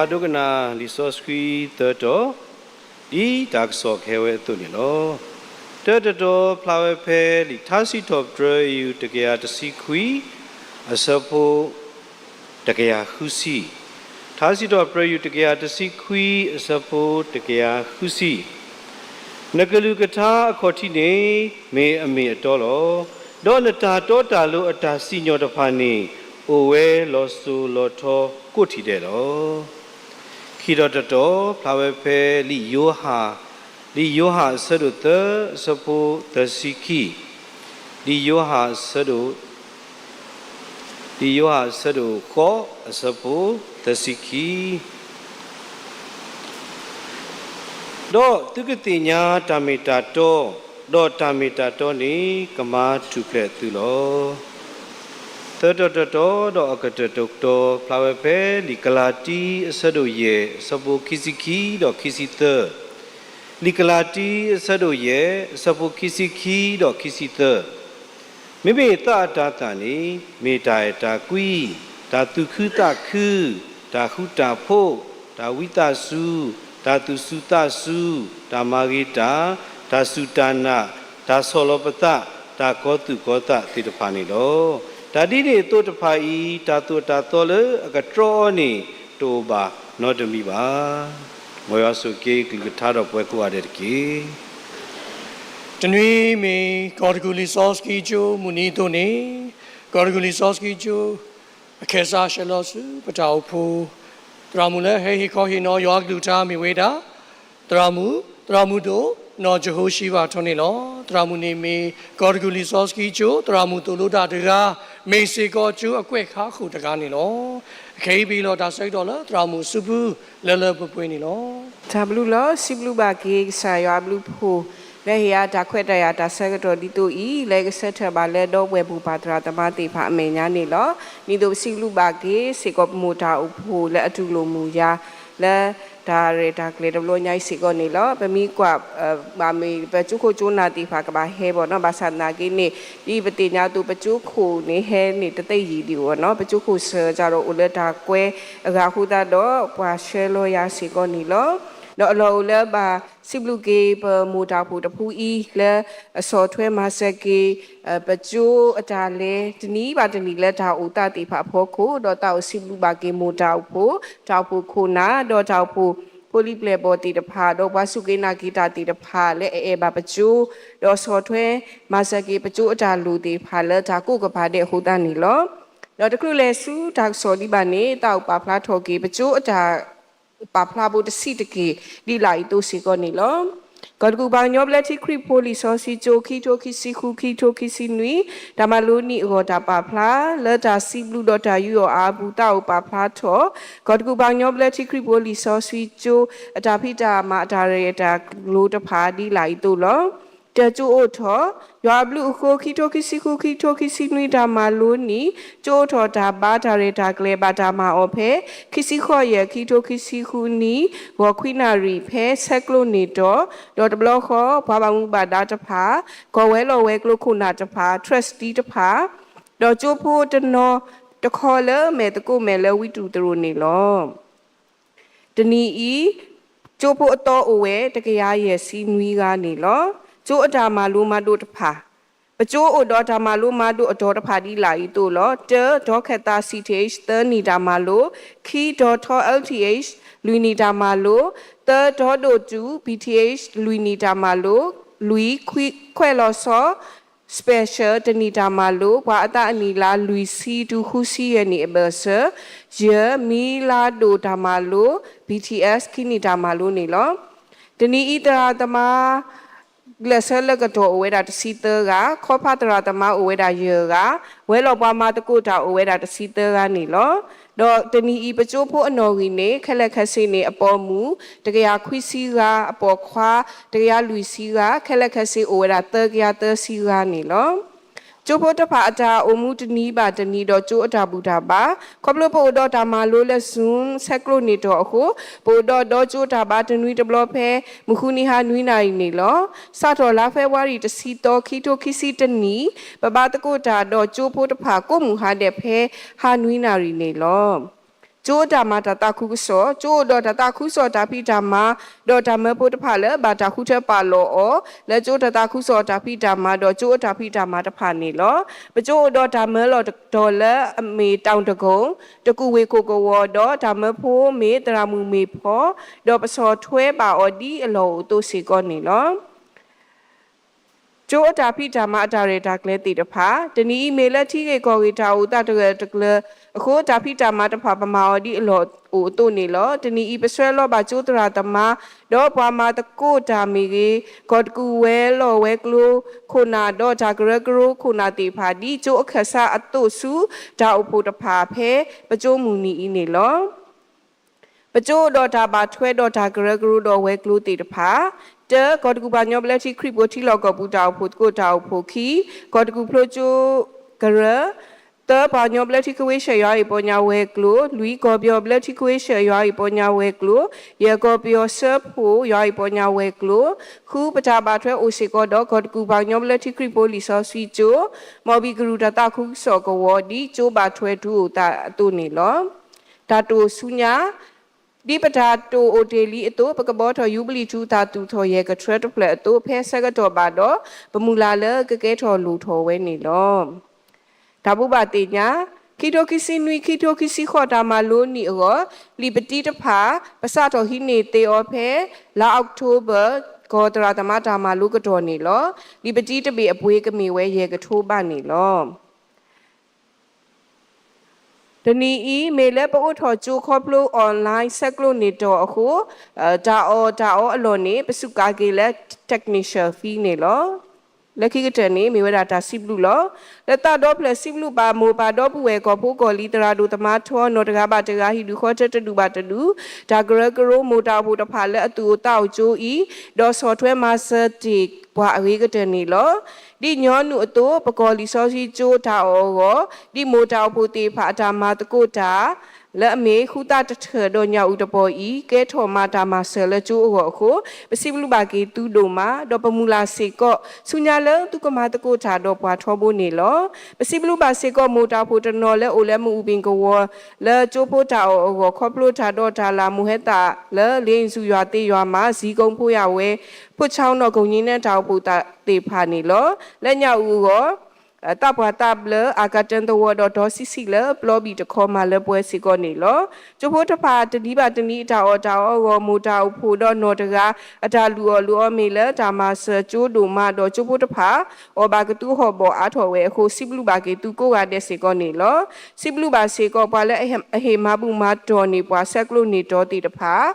ဖးဒိကနၣ်လံာ်စီဆှံသၢတီၤ, ဒ်တၢ်ကစီၣ်ကဟဲဝဲအသိးန့ၣ်လီၤ. တၢတတီၤ ဖျါဝဲဖဲလံာ်ထါစံးထီၣ်ပတြၢၤ ယူၢ် တကယၤတဆံခွံ, အဆၢဖိ တကယၤဃုဆံ, ထါစံးထီၣ်ပတြၢၤ ယူၢ် တကယၤတဆံခွံ အဆၢဖိ တကယၤဃုဆံ. နကလုၢ်ကထါအခီၣ်ထံးန့ၣ် မ့ၢ်အမ့ၢ်အတီလီၤ. ဒီးနတၢ်တီတၢ်လိၤအတၢ်စံၣ်ညီၣ်တဖၣ်န့ၣ် အိၣ်ဝဲလီၤစိၤလီၤထီကိးထံၣ်ဒဲးလီၤ. ခံတီၤတတီၤ ဖျါဝဲဖဲလံာ်ယိၤဟၣ်, လံာ်ယိၤဟၣ်အဆၢဒိၣ်သၢ အဆၢဖိသၢဆံခံ, လံာ်ယိၤဟၣ်အဆၢဒိၣ် လံာ်ယိၤဟၣ်အဆၢဒိၣ်ဃိး အဆၢဖိသၢဆံခံ. ဒီးသုကသ့ၣ်ညါတၢ်မ့ၢ်တၢ်တီ, ဒီးတၢ်မ့ၢ်တၢ်တီန့ၣ် ကမၤထူၣ်ဖျဲးသုလီၤ. သၢတီၤတတီၤ ဒီးအကတၢၢ်တတီၤ ဖျါဝဲဖဲလံာ်ကလၤတံ အဆၢဒိၣ်ယဲၢ် အဆၢဖိခံဆံခံ ဒီးခံဆံသၢ, လံာ်ကလၤတံ အဆၢဒိၣ်ယဲၢ် အဆၢဖိခံဆံခံ ဒီးခံဆံသၢ. မ့မ့ၢ်သးအတၤသၣ်န့ၣ် မ့ၢ်တၢ်အဲၣ်တၢ်ကွံ, တၢ်သူၣ်ခုသးခု, တၢ်ဃူတၢ်ဖိး, တၢ်ဝံသးစူၤ, တၢ်သူၣ်စူၤသးစူၤ, တၢ်မၤဂ့ၤတၢ်, တၢ်စူၢ်တၢ်နာ်, တၢ်ဆီၣ်လီၤပသး, တၢ်ကီၤသူၣ်ကီၤသးသ့ၣ်တဖၣ်န့ၣ်လီၤ. တၢ်ဒ်န့ၣ်အသိးတဖၣ်အံၤ တၢ်သိၣ်တၢ်သီလၢအကတြီအီၤန့ၣ် တအိၣ်ဘၣ်နီတမံၤဘၣ်. မ်ယွၤဆိၣ်ဂ့ၤက့ၤကလုၢ်ကထါဒီးပှၤကိးဂၤဒဲးတက့ၢ်. တနွံမ့ၢ် ကီၢ်တကူၣ်လံာ်စီဆှံကၠိမုၢ်နံၤအသိးန့ၣ်, ကီၢ်တကူၣ်လံာ်စီဆှံကၠိ အခဲစးဆှၢလီၤဆူပတၢ်အိၣ်ဖှိၣ် သရၣ်မုၣ်လၢဟဲဟ့ၣ်ခီဟ့ၣ်နီၤယွၤအကလုၢ်ကထါမ့ၢ်ဝဲဒၣ် သရၣ်မုၣ်, သရၣ်မုၣ်ဒိၣ် နီၢ်ကၠိဟိၣ်စံဝၣ်ထီၣ်န့ၣ်လီၤ. သရၣ်မုၣ်န့ၣ်မ့ၢ် ကီၢ်တကူၣ်လံာ်စီဆှံကၠိ သရၣ်မုၣ်သိၣ်လိတၢ်တဂၤ, မ့ၢ်စ့ၢ်ကီးကၠိအကွဲးဃါဃုာ်တဂၤန့ၣ်လီၤ. အခဲအံၤပဟ့ၣ်လီၤတၢ်ဆၢကတီၢ်လၢ သရၣ်မုၣ်အစုပူၤ လၢလၢပှဲၤပှဲၤန့ၣ်လီၤ. တၢ်ဘျုးလီၤ. စံးဘျုးဘၣ်က့ၤကစၢ်ယွၤအဘျုးအဖှိၣ် လၢဟ့ၣ်အတၢ်ခွဲးတၢ်ယာ်တၢ်ဆၢကတီၢ်ဒ်သိးအံၤ လၢကဆၢထၢၣ်ဘၣ်လၢဒီပုၢ်ဝဲၢ်ပှၤသရၣ်သမါသ့ၣ်တဖၣ်အမဲာ်ညါန့ၣ်လီၤ. ဒ်သိးပစံးဘျုးဘၣ်က့ၤစ့ၢ်ကီးပမိၢ်တၢ်အိၣ်ဖှိၣ်လၢအတူၢ်လိာ်မူဒါ လၢတၢ်ရဲၣ်တၢ်ကျဲၤတဘျီညါအံၤစ့ၢ်ကီးန့ၣ်လီၤ. ပမ့ၢ်ကွၢ် ဘၣ်မ့ၢ်ပကၠိခိၣ်ကၠိနၢ်သ့ၣ်တဖၣ်ကဘၣ်ဟဲဘၣ်နီၤ, ဘၣ်ဆၣ်သနာ်က့န့ၣ် ဒ်ပသ့ၣ်ညါအသိး ပကၠိခိၣ်န့ၣ်ဟဲန့ၣ်တသ့ယံာ်ဒံးအီၤနီၤ, ပကၠိခိၣ်စၢၤကဒီးအိၣ်လၢတၢ်ကွဲအဂၤအဃိသတးဒီး ပှၤဆှၢလီၤယၤစ့ၢ်ကီးန့ၣ်လီၤ. ဒီးအလီၢ်အိၣ်လၢဘၣ်စံးဘျုးက့ၤပမိၢ်တၢ်အိၣ်ဖှိၣ်တဖုအံၤ လၢအဆီၣ်ထွဲမၤစၢၤက့ၤ ပကၠိအတၢ်လဲၤ တနံၤဘၣ်တနံၤလၢတၢ်အိၣ်သးသ့ၣ်တဖၣ်အဖီခိၣ်, ဒီးသးအိၣ်စံးဘျုးဘၣ်က့ၤမိၢ်တၢ်အိၣ်ဖှိၣ်, တၢ်အိၣ်ဖှိၣ်ခိၣ်နၢ်, ဒီးတၢ်အိၣ်ဖှိၣ်ဖိလံၤပျဲၢ်ဘီၣ်သ့ၣ်တဖၣ်, ဒီးပှၤစူၢ်က့ၤနာ်က့ၤတၢ်သ့ၣ်တဖၣ် လၢအအဲၣ်ဘၣ်ပကၠိ, ဒီးဆီၣ်ထွဲမၤစၢၤက့ၤပကၠိအတၢ်လိၣ်သ့ၣ်တဖၣ်လၢတၢ်ကိးကပၤဒဲးအဃိသတးန့ၣ်လီၤ. ဒီးတချုးလဲၤဆူတၢ်ကစီၣ်ဒံးဘၣ်န့ၣ် သးအိၣ်ပာ်ဖျါထီၣ်က့ၤပကၠိအတၢ် ပာ်ဖျါဖိတဆံးတက့ၢ် ဒ်လာ်အံၤအသိးစ့ၢ်ကီးန့ၣ်လီၤ. ကီၢ်တကူၣ်ပှၤကညီဘျၢထံခရံာ်ဖိလံာ်စီဆှံကၠိ ခံကထိခံဆံဃု ခံကထိခံဆံနွံ တၢ်မၤလိနံၣ်အဂီၢ်တၢ်ပာ်ဖျါ လၢတၢ်စံးဘျုးဒီးတၢ်ယူးယီၣ်အါအပူၤ သးအိၣ်ပာ်ဖျါထီၣ် ကီၢ်တကူၣ်ပှၤကညီဘျၢထံခရံာ်ဖိလံာ်စီဆှံကၠိ အတၢ်ဖံးတၢ်မၤအတၢ်ရဲၣ်တၢ်ကျဲၤတဖၣ် ဒ်လာ်အံၤအသိးလီၤ. တၢ်ကၠိအိၣ်ထီၣ် ယွၤအဘျုးအဃိ ခံကထိခံဆံဃု ခံကထိခံဆံနွံ တၢ်မၤလိနံၣ် ကၠိအိၣ်ထီၣ်တၢ်ဘါတၢ်ရဲၣ်တၢ်ကျဲၤ ဘၣ်တၢ်မၤအီၤဖဲ ခံဆံဃိးယဲၢ် ခံကထိခံဆံဃုနံၣ် ဂီၤခွံနၣ်ရံၣ် ဖဲဆဲးကျိးန့ၢ်တီၤ ဒီးတဘျီဃီ ပှၤဘၣ်မူဘၣ်ဒါတဖၣ် ကီၢ်ဝဲၤလီၢ်ဝဲၤကျိၤခိၣ်နၢ်တဖၣ် trustee တဖၣ် ဒီးကၠိဖိတနီၤတခီလၢမဲာ်သကိးမဲာ်လၢဝံတူၢ်သရိာ်န့ၣ်လီၤ. တနံၤအံၤ ကၠိဖိအသီအိၣ်ဝဲ တကယၤယဲၢ်ဆံနွံဂၤန့ၣ်လီၤ. ကၠိအတၢ်မၤလိမၤဒိးတဖၣ် ပကၠိအိၣ်ဒီးတၢ်မၤလိမၤဒိးအတီၤတဖၣ်ဒ်လာ်အံၤအသိးလီၤ. တၢ ဒီးခၢၣ်သး စီၣ်ထ့ၣ် သၢနံၣ်တၢ်မၤလိ, ခံ ဒီးထီ လ်ထံၣ်အ့ၣ် လွံၢ်နံၣ်တၢ်မၤလိ, သၢ ဒီဒိၣ်တု ဘီထံၣ်အ့ၣ် လွံၢ်နံၣ်တၢ်မၤလိ, လွံၢ် ခွဲးလီၤဆီ special တနံၣ်တၢ်မၤလိ, ပှၤအသးအနံၣ်လါလွံၢ်ဆံတုၤဃုဆံယဲၢ်နံၣ်အဘၢၣ်စၢၤ, ယဲၢ် မံလါဒိၣ်တၢ်မၤလိ, ဘီထံၣ်အ့ၣ် ခံနံၣ်တၢ်မၤလိန့ၣ်လီၤ. တနံၤအံၤသရၣ်သမါ ဂဲၤဆၢထၢၣ်လၢကတီၢ်အိၣ်ဝဲဒၣ်တဆံသၢဂၤ, ခီဖးသရၣ်သမါအိၣ်ဝဲဒၣ်ယဲၢ်ဂၤ, ဝဲၤလီၢ်ပှၤမၤသကိးတၢ်အိၣ်ဝဲဒၣ်တဆံသၢဂၤန့ၣ်လီၤ. ဒီးတနံၤအံၤပကၠိဖိအနီၣ်ဂံၢ်န့ၣ် ခဲလၢာ်ခဲဆ့န့ၣ် အပိာ်မုၣ် တကယၤခွံဆံဂၤ, အပိာ်ခွါ တကယၤလွံၢ်ဆံဂၤ, ခဲလၢာ်ခဲဆ့အိၣ်ဝဲဒၣ်သၢကယၤသၢဆံဂၤန့ၣ်လီၤ. ကၠိဖိတဖၣ်အတၢ်အိၣ်မူတနံၤဘၣ်တနံၤဒီးကၠိအတၢ်ဘူၣ်တၢ်ဘါ, ခီဖျိပအိၣ်ဒီးတၢ်မၤလိလၢ Zoom ဆဲးကျိးန့ၢ်တီၤအဃိ, ပအိၣ်ဒီးဒီကၠိတၢ်ဘါတနွံတဘျီဖဲ မုၢ်ဃုနံၤဟါနွံနၣ်ရံၣ်န့ၣ်လီၤ. စးထီၣ်လါဖ့ၤဘြူၤအါရံၤတဆံသီ ခံကထိခံဆံတနံၣ်, ပဘါသကိးတၢ်ဒီးကၠိဖိတဖၣ်ကိးမုၢ်ဟါဒဲးဖဲဟါနွံနၣ်ရံၣ်န့ၣ်လီၤ. ကၠိအတၢ်မၤတၢ်သးခုကစီၣ်, ကၠိအိၣ်ဒီးတၢ်သးခုကစီၣ်တၢ်ဖံးတၢ်မၤ, ဒီးတၢ်မၢဖိတဖၣ်လၢဘၣ်တၢ်ဃုထၢပာ်လီၤအီၤ လၢကၠိတၢ်သးခုကစီၣ်တၢ်ဖံးတၢ်မၤ ဒီးကၠိအတၢ်ဖံးတၢ်မၤတဖၣ်န့ၣ်လီၤ. ပကၠိအိၣ်ဒီးတၢ်မၢလီၢ်တတီၤလၢအမ့ၢ် တောင်ဒဂုံ, တကူၣ်ဝ့ၢ်ကိၣ်ကဝီၤ ဒီးတၢ်မၢဖိမ့ၢ်သရၣ်မုၣ်မ့ၢ်ဖီ, ဒီးပဆီၣ်ထွဲဘၣ်အီၤဒ်အလီၢ်အိၣ်အသိးစ့ၢ်ကီးန့ၣ်လီၤ. ကၠိအတၢ်ဖံးတၢ်မၤအတၢ်ရဲၣ်တၢ်ကျဲၤသ့ၣ်တဖၣ်, တနံၤအံၤမ့ၢ်လၢထံဂ့ၢ်ကီၢ်ဂ့ၢ်တၢ်အိၣ်သးတဂၢၢ်တကျၢၤအဃိ တၢ်ဖံးတၢ်မၤတဖၣ်ပမၤအီၤဒ်အလီၢ်အိၣ်အသိးန့ၣ်လီၤ. တနံၤအံၤပဆှၢလီၤဘၣ်ကၠိသရၣ်သမါ ဒီးပှၤမၤသကိးတၢ်မ့ၢ်ဂ့ၤ, ကီၢ်တကူၣ်ဝဲၤလီၢ်ဝဲၤကျိၤခိၣ်နၢ် ဒီးတၢ်ကရၢကရိခိၣ်နၢ်သ့ၣ်တဖၣ် ဒ်ကၠိအခၢၣ်စးအသိးဆူတၢ်အိၣ်ဖှိၣ်တဖၣ်ဖဲပကၠိမုၢ်နံၤအံၤန့ၣ်လီၤ. ပကၠိအိၣ်ဒီးတၢ်ဘၣ်ထွဲဒီးတၢ်ကရၢကရိဒီးဝဲၤကျိၤသ့ၣ်တဖၣ်, တၢ, ကီၢ်တကူၣ်ပှၤကညီဘျၢထံခရံာ်ဖိထံလီၢ်ကီၢ်ပူၤတၢ်အိၣ်ဖှိၣ်သကိးတၢ်အိၣ်ဖှိၣ်, ခံ, ကီၢ်တကူၣ်ဖျိကၠိကရၢ, သၢ, ပှၤကညီဘျၢထံခဝ့ၡၢၣ်ယွၤအံၤပီညါဝဲၤကျိၤ, လွံၢ်, ကီၢ်ပယီၤဘျၢထံခဝ့ၡၢၣ်ယွၤအံၤပီညါဝဲၤကျိၤ, ယဲၢ်, ကီၢ်ပယီၤစၢဖှိၣ်ယွၤအံၤပီညါဝဲၤကျိၤ, ဃု, ပတၢ်ဘၣ်ထွဲအိၣ်စ့ၢ်ကီးဒီး ကီၢ်တကူၣ်ပှၤကညီဘျၢထံခရံာ်ဖိလံာ်စီဆှံကၠိ, မ်ဘံကရူၢ်တၢ်သးခုကစီၣ်ကဝီၤ ဒ်ကၠိဘၣ်ထွဲတုၤအိၣ်သးအသိးန့ၣ်လီၤ. တၢ်တိာ်ဆူညါ ဒ်ပတၢ်တိာ်အိၣ်တ့ၢ်လံအသိး ပကဘီထီၣ်ယူဘလံၣ်ထူသၣ်သူၣ်ထီၣ်ယဲၢ်ကထြၢတဖျၢၣ်အသိး ဖဲဆၢကတီၢ်ဘၣ်ဒီး ပမုၢ်လၢ်လၢကကဲထီၣ်လိၣ်ထီၣ်ဝဲန့ၣ်လီၤ. တၢ်ဘိးဘၣ်သ့ၣ်ညါ, ခံထိခံဆံနွံ ခံထိခံဆံဃိး တၢ်မၤလိနံၣ်အဂီၢ် လံာ်ပတံတဖၣ် ပစးထီၣ်ဟံးန့ၢ်သ့အီၤဖဲ လါအီးကထိဘၢၣ် ကီၢ်သရၣ်သမါတၢ်မၤလိကတီၢ်န့ၣ်လီၤ. လံာ်ပတံတဘ့ၣ်အပှ့ၤကမ့ၢ်ဝဲယဲၢ်ကထိဘၣ်န့ၣ်လီၤ. တနံၤအံၤ မ့ၢ်လၢပအိးထီၣ်ကၠိခီဖျိ online ဆဲးကျိးန့ၢ်တီၤအဃိ တၢ်အီၣ်တၢ်အီအလီၢ်န့ၣ် ပစူးကၤက့ၤလၢ technician fee န့ၣ်လီၤ. လၢခံကတၢၢ်န့ၣ် မ့ၢ်ဝဲဒၣ်တၢ်စံးဘျုးလီၤ. လၢသးဒီဖျၢၣ် စံးဘျုးဘၣ်မိၢ်ပၢ်ဒီပုၢ်ဝဲၢ် ကီၢ်ဖိကီၢ်လံၤ သရၣ်ဒိၣ်သမါထီ နီၢ်တဂၤဘၣ်တဂၤ ဟံၣ်ဒူၣ်ဃီထၢတဒူၣ်ဘၣ်တဒူၣ် တၢ်ကရၢကရိ မိၢ်တၢ်အိၣ်ဖှိၣ်တဖၣ်လၢအသူၣ်အိၣ်သးအိၣ်ကၠိအံၤ ဒီးဆီၣ်ထွဲမၤစၢၤတ့ၢ်ပှၤအဂ့ၤကတၢၢ်န့ၣ်လီၤ. ဒ်ညီနုၢ်အသိး ပကီၢ်လံာ်စီဆှံကၠိတၢ်အီၣ်အဂီၢ် ဒ်မိၢ်တၢ်အိၣ်ဖှိၣ်သ့ၣ်တဖၣ်အတၢ်မၤသကိးတၢ် လၢအမ့ၢ်ဃုသးတထၢၣ်ဒီးညၣ်အုၣ်တပီၤအံၤ ကဲထီၣ်မၤတၢ်မၤစၢၤလၢကၠိအဂီၢ်အဃိ ပစံးဘျုးဘၣ်က့ၤသုဒိၣ်မး ဒီးပမုၢ်လၢ်စ့ၢ်ကီး ဆူညါလၢသုကမၤသကိးတၢ်ဒီးပှၤထီဘိန့ၣ်လီၤ. ပစံးဘျုးဘၣ်စ့ၢ်ကီး မိၢ်တၢ်အိၣ်ဖှိၣ်တနီၤလၢအိၣ်လၢမ့ၣ်အူပ့ၣ်ကဝီၤ လၢကၠိဖိတၢ်အီၣ်အဂီၢ် ခီဖျိတၢ်ဒီးတၢ်လၢ်မိၢ်ဟဲသၣ်လၢ လ့ၣ်စူၣ်ယွၤသ့ယွၤမၤ ဇံကိဖိယၤဝဲ ဖိဆါနီၢ်ကိၣ်ညံနဲတၢ်အိၣ်ဖှိၣ်သ့ၣ်တဖၣ်န့ၣ်လီၤ. လၢညၣ်အုၣ်အဂီၢ် သးပှၢ်သးဘျၢ အကတၢၢ်သဝီဒီးဒီဆံးဆံးလၢပျီဘံၣ်တခီမၤလၢပှဲၤစ့ၢ်ကီးန့ၣ်လီၤ. ကၠိဖိတဖၣ်တနံၤဘၣ်တနံၤအတၢ်အီၣ်တၢ်အီအဂီၢ် မိၢ်တၢ်အိၣ်ဖှိၣ်ဒီးနီၢ်တဂၤ အတၢ်လုၢ်အီၣ်လုၢ်အီမ့ၢ်လၢတၢ်မၤစၢၤကၠိဒိၣ်မးဒီးကၠိဖိတဖၣ် အီၣ်ဘၣ်ကသူဟီၣ်ဘီၣ်အါထီၣ်ဝဲအဃိ စံးဘျုးဘၣ်က့ၤသုကိးဂၤဒဲးစ့ၢ်ကီးန့ၣ်လီၤ. စံးဘျုးဘၣ်စ့ၢ်ကီးပှၤလၢအဟ့ၣ်မၤဘူၣ်မၤတီၢ်န့ၢ်ပှၤဆဲးကျိးန့ၢ်တီၤသ့ၣ်တဖၣ်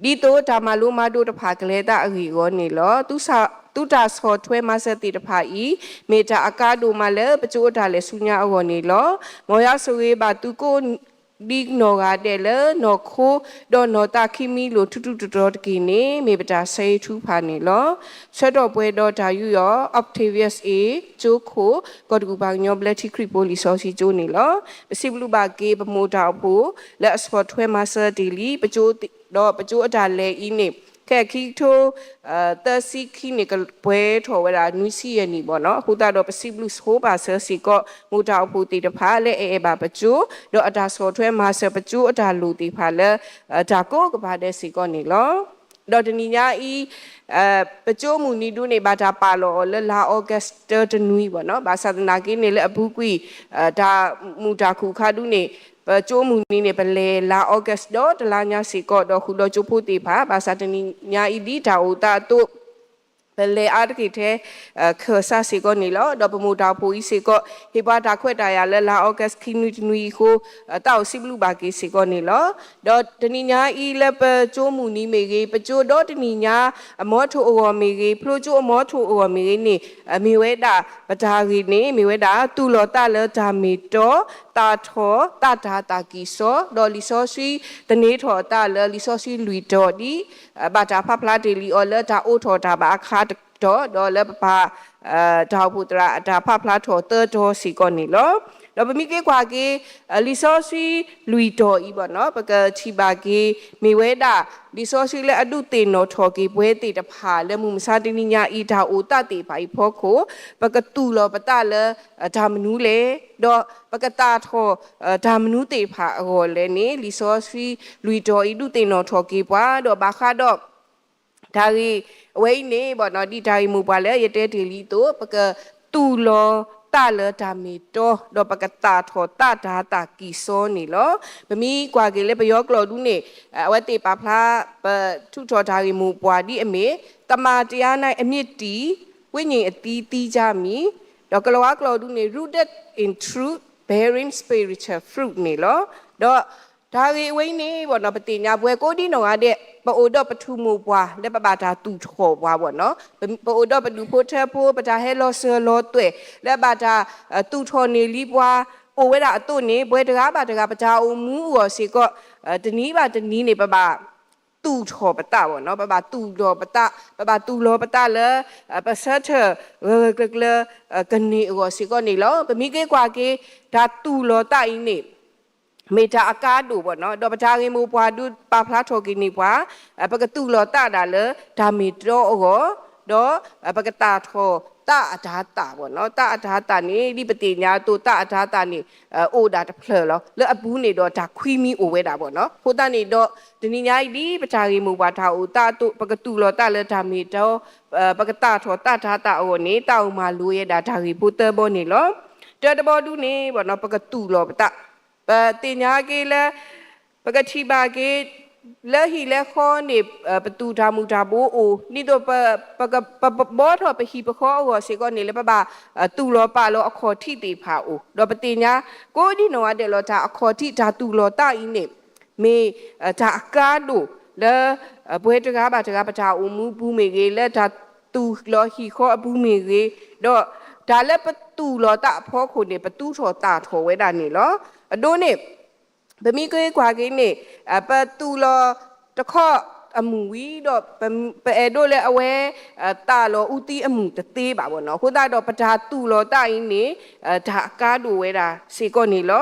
ဒီး ဒ်သိးတၢ်မၤလိမၤဒိးတဖၣ်ကလဲၤသးအဂ့ၢ်အဂီၢ်န့ၣ်လီၤ. သုတၢ်ဆီၣ်ထွဲမၤစၢၤသ့ၣ်တဖၣ်အံၤ မ့ၢ်တၢ်အကါဒိၣ်မးလၢပကၠိအတၢ်လဲၤဆူညါအဂီၢ်န့ၣ်လီၤ. မ်ယွၤဆိၣ်ဂ့ၤဘၣ်သုကိးဒံနီၢ်ဂၤဒဲးလၢနီၢ်ခိ ဒီးနီၢ်သးခံမံလိာ်ထူထူတီၤတီၤတက့ၢ်န့ၣ် မ့ၢ်ပတၢ်ဆၢဂ့ၤထူဖးန့ၣ်လီၤ. ဆၢထီၣ်ပှဲၤဒီးတၢ်ယူးယီၣ် Octavius A ကၠိခိၣ် ကီၢ်တကူၣ်ပှၤကညီဘျၢထံခရံာ်ဖိလံာ်စီဆှံကၠိန့ၣ်လီၤ. ပစံးဘျုးဘၣ်က့ၤပမိၢ်တၢ်အိၣ်ဖှိၣ်လၢအဆီၣ်ထွဲမၤစၢၤတ့ၢ်လံ ပကၠိ ဒီးပကၠိအတၢ်လဲၤအံၤန့ၣ် ခဲခံကထိ သၢဆံခံန့ၣ် ကပှဲၤထီၣ်ဝဲဒၣ်နွံဆံယဲၢ်နံၣ်ဘၣ်နီၤ. အဃိသတးဒီးပစံးဘျုးဆိဘၣ်စၢၤစ့ၢ်ကီး မိၢ်တၢ်အိၣ်ဖှိၣ်သ့ၣ်တဖၣ်လၢအအဲၣ်ဘၣ်ပကၠိ ဒီးအတၢ်ဆီၣ်ထွဲမၤစၢၤပကၠိအတၢ်လိၣ်သ့ၣ်တဖၣ်လၢ တၢ်ကိးကပၤဒဲးစ့ၢ်ကီးန့ၣ်လီၤ. ဒီးတနံၤညါအံၤ ပကၠိမုၢ်နံၤဒုန့ၣ် ဘၣ်တၢ်ပာ်လီၤအီၤလၢလါ August တၢတနွံဘၣ်နီၤ. ဘၣ်ဆၣ်သနာ်က့န့ၣ် လၢအပူၤကွံာ် တၢ်မုာ်တၢ်ခုၣ်အခါဒုန့ၣ် ပကၠိမုၢ်နံၤန့ၣ် ပလဲၤလါ August ဒီတလါညါစ့ၢ်ကီး ဒီးဃုာ်ဒီးကၠိဖိသ့ၣ်တဖၣ် ဘၣ်ဆၣ်တနံၤညါအံၤဒ်တၢ်အိၣ်သးအသိး ပလဲၤအါတက့ၢ်ထဲ ခၢၣ်စးစ့ၢ်ကီးန့ၣ်လီၤ. ဒီးပမိၢ်တၢ်အိၣ်ဖှိၣ်အံၤစ့ၢ်ကီး ဟ့ၣ်ပှၤတၢ်ခွဲးတၢ်ယာ်လၢလါ August ခံနွံတနွံအံၤအဃိ သးအိၣ်စံးဘျုးဘၣ်က့ၤစ့ၢ်ကီးန့ၣ်လီၤ. ဒီးတနံၤညါအံၤလၢပကၠိမုၢ်နံၤမ့ၢ်ဂ့ၤ, ပကၠိဒီတနံၤညါ အမီထိၣ်အဂီၢ်မ့ၢ်ဂ့ၤ, ဖျိကၠိအမီထိၣ်အဂီၢ်မ့ၢ်ဂ့ၤန့ၣ် မ့ၢ်ဝဲဒၣ် ပတၢ်ဂ့ၢ်န့ၣ် မ့ၢ်ဝဲဒၣ် သူၣ်လီၤသးလၢတၢ်မ့ၢ်တီ, သးထီၣ်, သးတၢ်သးကံၢ်စီ, ဒီးလံာ်စီဆှံသန့ၤထီၣ်အသးလၢလံာ်စီဆှံလွံၢ်တီၤဒ် ဘၣ်တၢ်ဖးဖျါတ့ၢ်လံအီၤလၢတၢ်အိးထီၣ်တၢ်ဘၣ်အခါတတီၤ, ဒီးလၢပပၢ် တၢ်အိၣ်ဖှိၣ်သရၣ်အတၢ်ဖးဖျါထီၣ်သၢတီၤစ့ၢ်ကီးန့ၣ်လီၤ. ဒီးပမ့ၢ်က့ၤကွၢ်က့ၤ လံာ်စီဆှံလွံၢ်တီၤအံၤဘၣ်နီၤ ပကထံၣ်ဘၣ်က့ၤ မ့ၢ်ဝဲဒၣ် လံာ်စီဆှံလၢအဒုးသ့ၣ်နီၣ်ထီၣ်က့ၤပဝဲသ့ၣ်တဖၣ်လၢမုၢ်မဆါတနံၤညါအံၤ တၢ်အိၣ်သးသ့ၣ်တဖၣ်အံၤဖီခိၣ် ပကတူၢ်လိာ်ပသးလၢ တၢ်မနုၤလဲၣ်, ဒီးပကသၣ်ထီၣ် တၢ်မနုၤသ့ၣ်တဖၣ်အဂီၢ်လဲၣ်န့ၣ် လံာ်စီဆှံလွံၢ်တီၤအံၤဒုးသ့ၣ်နီၣ်ထီၣ်က့ၤပှၤ ဒီးဘၣ်ဃးဒီး တၢ်ဂ့ၢ်အဝဲအံၤန့ၣ်ဘၣ်နီၤ ဒ်တၢ်ဂ့ၢ်မိၢ်ပှၢ်လၢယတဲတ့ၢ်လံအသိး ပကတူၢ်လိာ်သးလၢတၢ်မ့ၢ်တီ ဒီးပကသၣ်ထီၣ်သးတၤသၣ်ကံၢ်စီန့ၣ်လီၤ. ပမ့ၢ်ကွၢ်က့ၤလၢပယီၤကျိာ်ဒုးန့ၣ် အဝဲသ့ၣ်ပာ်ဖျါ ပထုးထီၣ်တၢ်ဂ့ၢ်မိၢ်ပှၢ်ဒ်အမ့ၢ် သမ္မာတရား၌ အမြစ်တည် ဝိညာဉ်အသီးသီးကြမည် ဒီးကလၤဝါကျိာ်ဒုးန့ၣ် rooted in truth bearing spiritual fruit န့ၣ်လီၤ. ဒီးတၢ်ဂ့ၢ်အဝဲအံၤန့ၣ်ဘၣ်နီၤ ပသ့ၣ်ညါပဝဲကိးဒံနီၢ်ဂၤဒဲး ပအိၣ်ဒီးပထူၣ်မိၢ်ပှၢ်လၢပဘၣ်တၢ်သူၣ်ထီၣ်ပှၤဘၣ်နီၤ ပအိၣ်ဒီးပဒူၣ်ဖိထၢဖိ ပတၢ်ဟဲလီၤစၢၤလီၤသွဲၣ် လၢဘၣ်တၢ်သူၣ်ထီၣ်န့ၢ်လံပှၤ အိၣ်ဝဲဒၣ်အသိးန့ၣ် ပဝဲတဂၤဘၣ်တဂၤ ပတၢ်အိၣ်မူအဂီၢ်စ့ၢ်ကီး တနံၤဘၣ်တနံၤန့ၣ် ပဘၣ်သူၣ်ထီၣ်ပသးဘၣ်နီၤ ပဘၣ်သူၣ်ထီၣ်ပသး ပဘၣ်သူၣ်လီၤပသးလၢ ပဆၢထၢၣ်ဂၢၢ်ဂၢၢ်ကျၢၤကျၢၤ ကန့ၢ်အဂီၢ်စ့ၢ်ကီးန့ၣ်လီၤ. ပမ့ၢ်က့ၤကွၢ်က့ၤ တၢ်သူၣ်လီၤသးအံၤန့ၣ် မ့ၢ်တၢ်အကါဒိၣ်ဘၣ်နီၤ ဒီးပတၢ်ဂ့ၢ်မိၢ်ပှၢ်ဒုးပာ်ဖျါထီၣ်က့ၤန့ၢ်ပှၤ ပကသူၣ်လီၤသးဒၣ်လၢတၢ်မ့ၢ်တီအဂီၢ် ဒီးပကသၣ်ထီၣ်သးအတၤသၣ်ဘၣ်နီၤ သးအတၤသၣ်န့ၣ် ဒ်ပသ့ၣ်ညါအသိး သးအတၤသၣ်န့ၣ် အိၣ်ဒၣ်တဖျၢၣ်လီၤ လၢအပူၤန့ၣ်ဒီးတၢ်ခွံမံၤအိၣ်ဝဲဒၣ်ဘၣ်နီၤ အဃိသတးန့ၣ်ဒီး တနံၤညါအံၤဒ်ပတၢ်ဂ့ၢ်မိၢ်ပှၢ်တၢ်အိၣ်သးအသိး ပကသူၣ်လီၤသးလၢတၢ်မ့ၢ်တီ ပကသၣ်ထီၣ်သးတၤသၣ်အဂီၢ်န့ၣ် သးအိၣ်မၤလိဝဲဒၣ်တၢ်ဂ့ၢ်ဖိသၢဘီန့ၣ်လီၤ. တၢတဘီဒုးန့ၣ်ဘၣ်နီၤ ပကသူၣ်လီၤပသး ပသ့ၣ်ညါက့ၤလၢ ပကထံၣ်ဘၣ်က့ၤ လၢဟံၣ်လၢဃီန့ၣ် ပသူၣ်တၢ်မုၢ်တၢ်ဘိအိၣ် ဒ်သိး ပဘှီထီၣ်ပဟံၣ်ပဃီအဂီၢ်စ့ၢ်ကီးန့ၣ် လၢပဘၣ်သူၣ်လီၤပာ်လီၤအခီၣ်ထံးသ့ၣ်တဖၣ်အိၣ် ဒီးပသ့ၣ်ညါ ကိးဒံနီၢ်ဂၤဒဲးလီၤ တၢ်အခီၣ်ထံး တၢ်သူၣ်လီၤသးအံၤန့ၣ် မ့ၢ်တၢ်အကါဒိၣ်လၢ ပဝဲတဂၤဘၣ်တဂၤ ပတၢ်အိၣ်မူပူၤမ့ၢ်ဂ့ၤ လၢတၢ်သူၣ်လီၤဟံၣ်ဃီအပူၤမ့ၢ်ဂ့ၤ, ဒီးတၢ်လၢပသူၣ်လီၤသးအဖီခိၣ်န့ၣ် ပသူၣ်ထီၣ်သၣ်ထီၣ်ဝဲဒၣ်န့ၣ်လီၤ. အဒိန့ၣ် ပမ့ၢ်က့ၤကွၢ်က့ၤန့ၣ် ပသူၣ်လီၤတခီအမုၢ်ဝံၤဒီး ပအဲၣ်ဒိးလၢအဝဲ သၣ်လီၤအူသံအမုၢ်တသ့ဘၣ်ဘၣ်နီၤ. အဃိသတးဒီး ပတၢ်သူၣ်လီၤသးအံၤန့ၣ် တၢ်အကါဒိၣ်ဝဲဒၣ်စ့ၢ်ကီးန့ၣ်လီ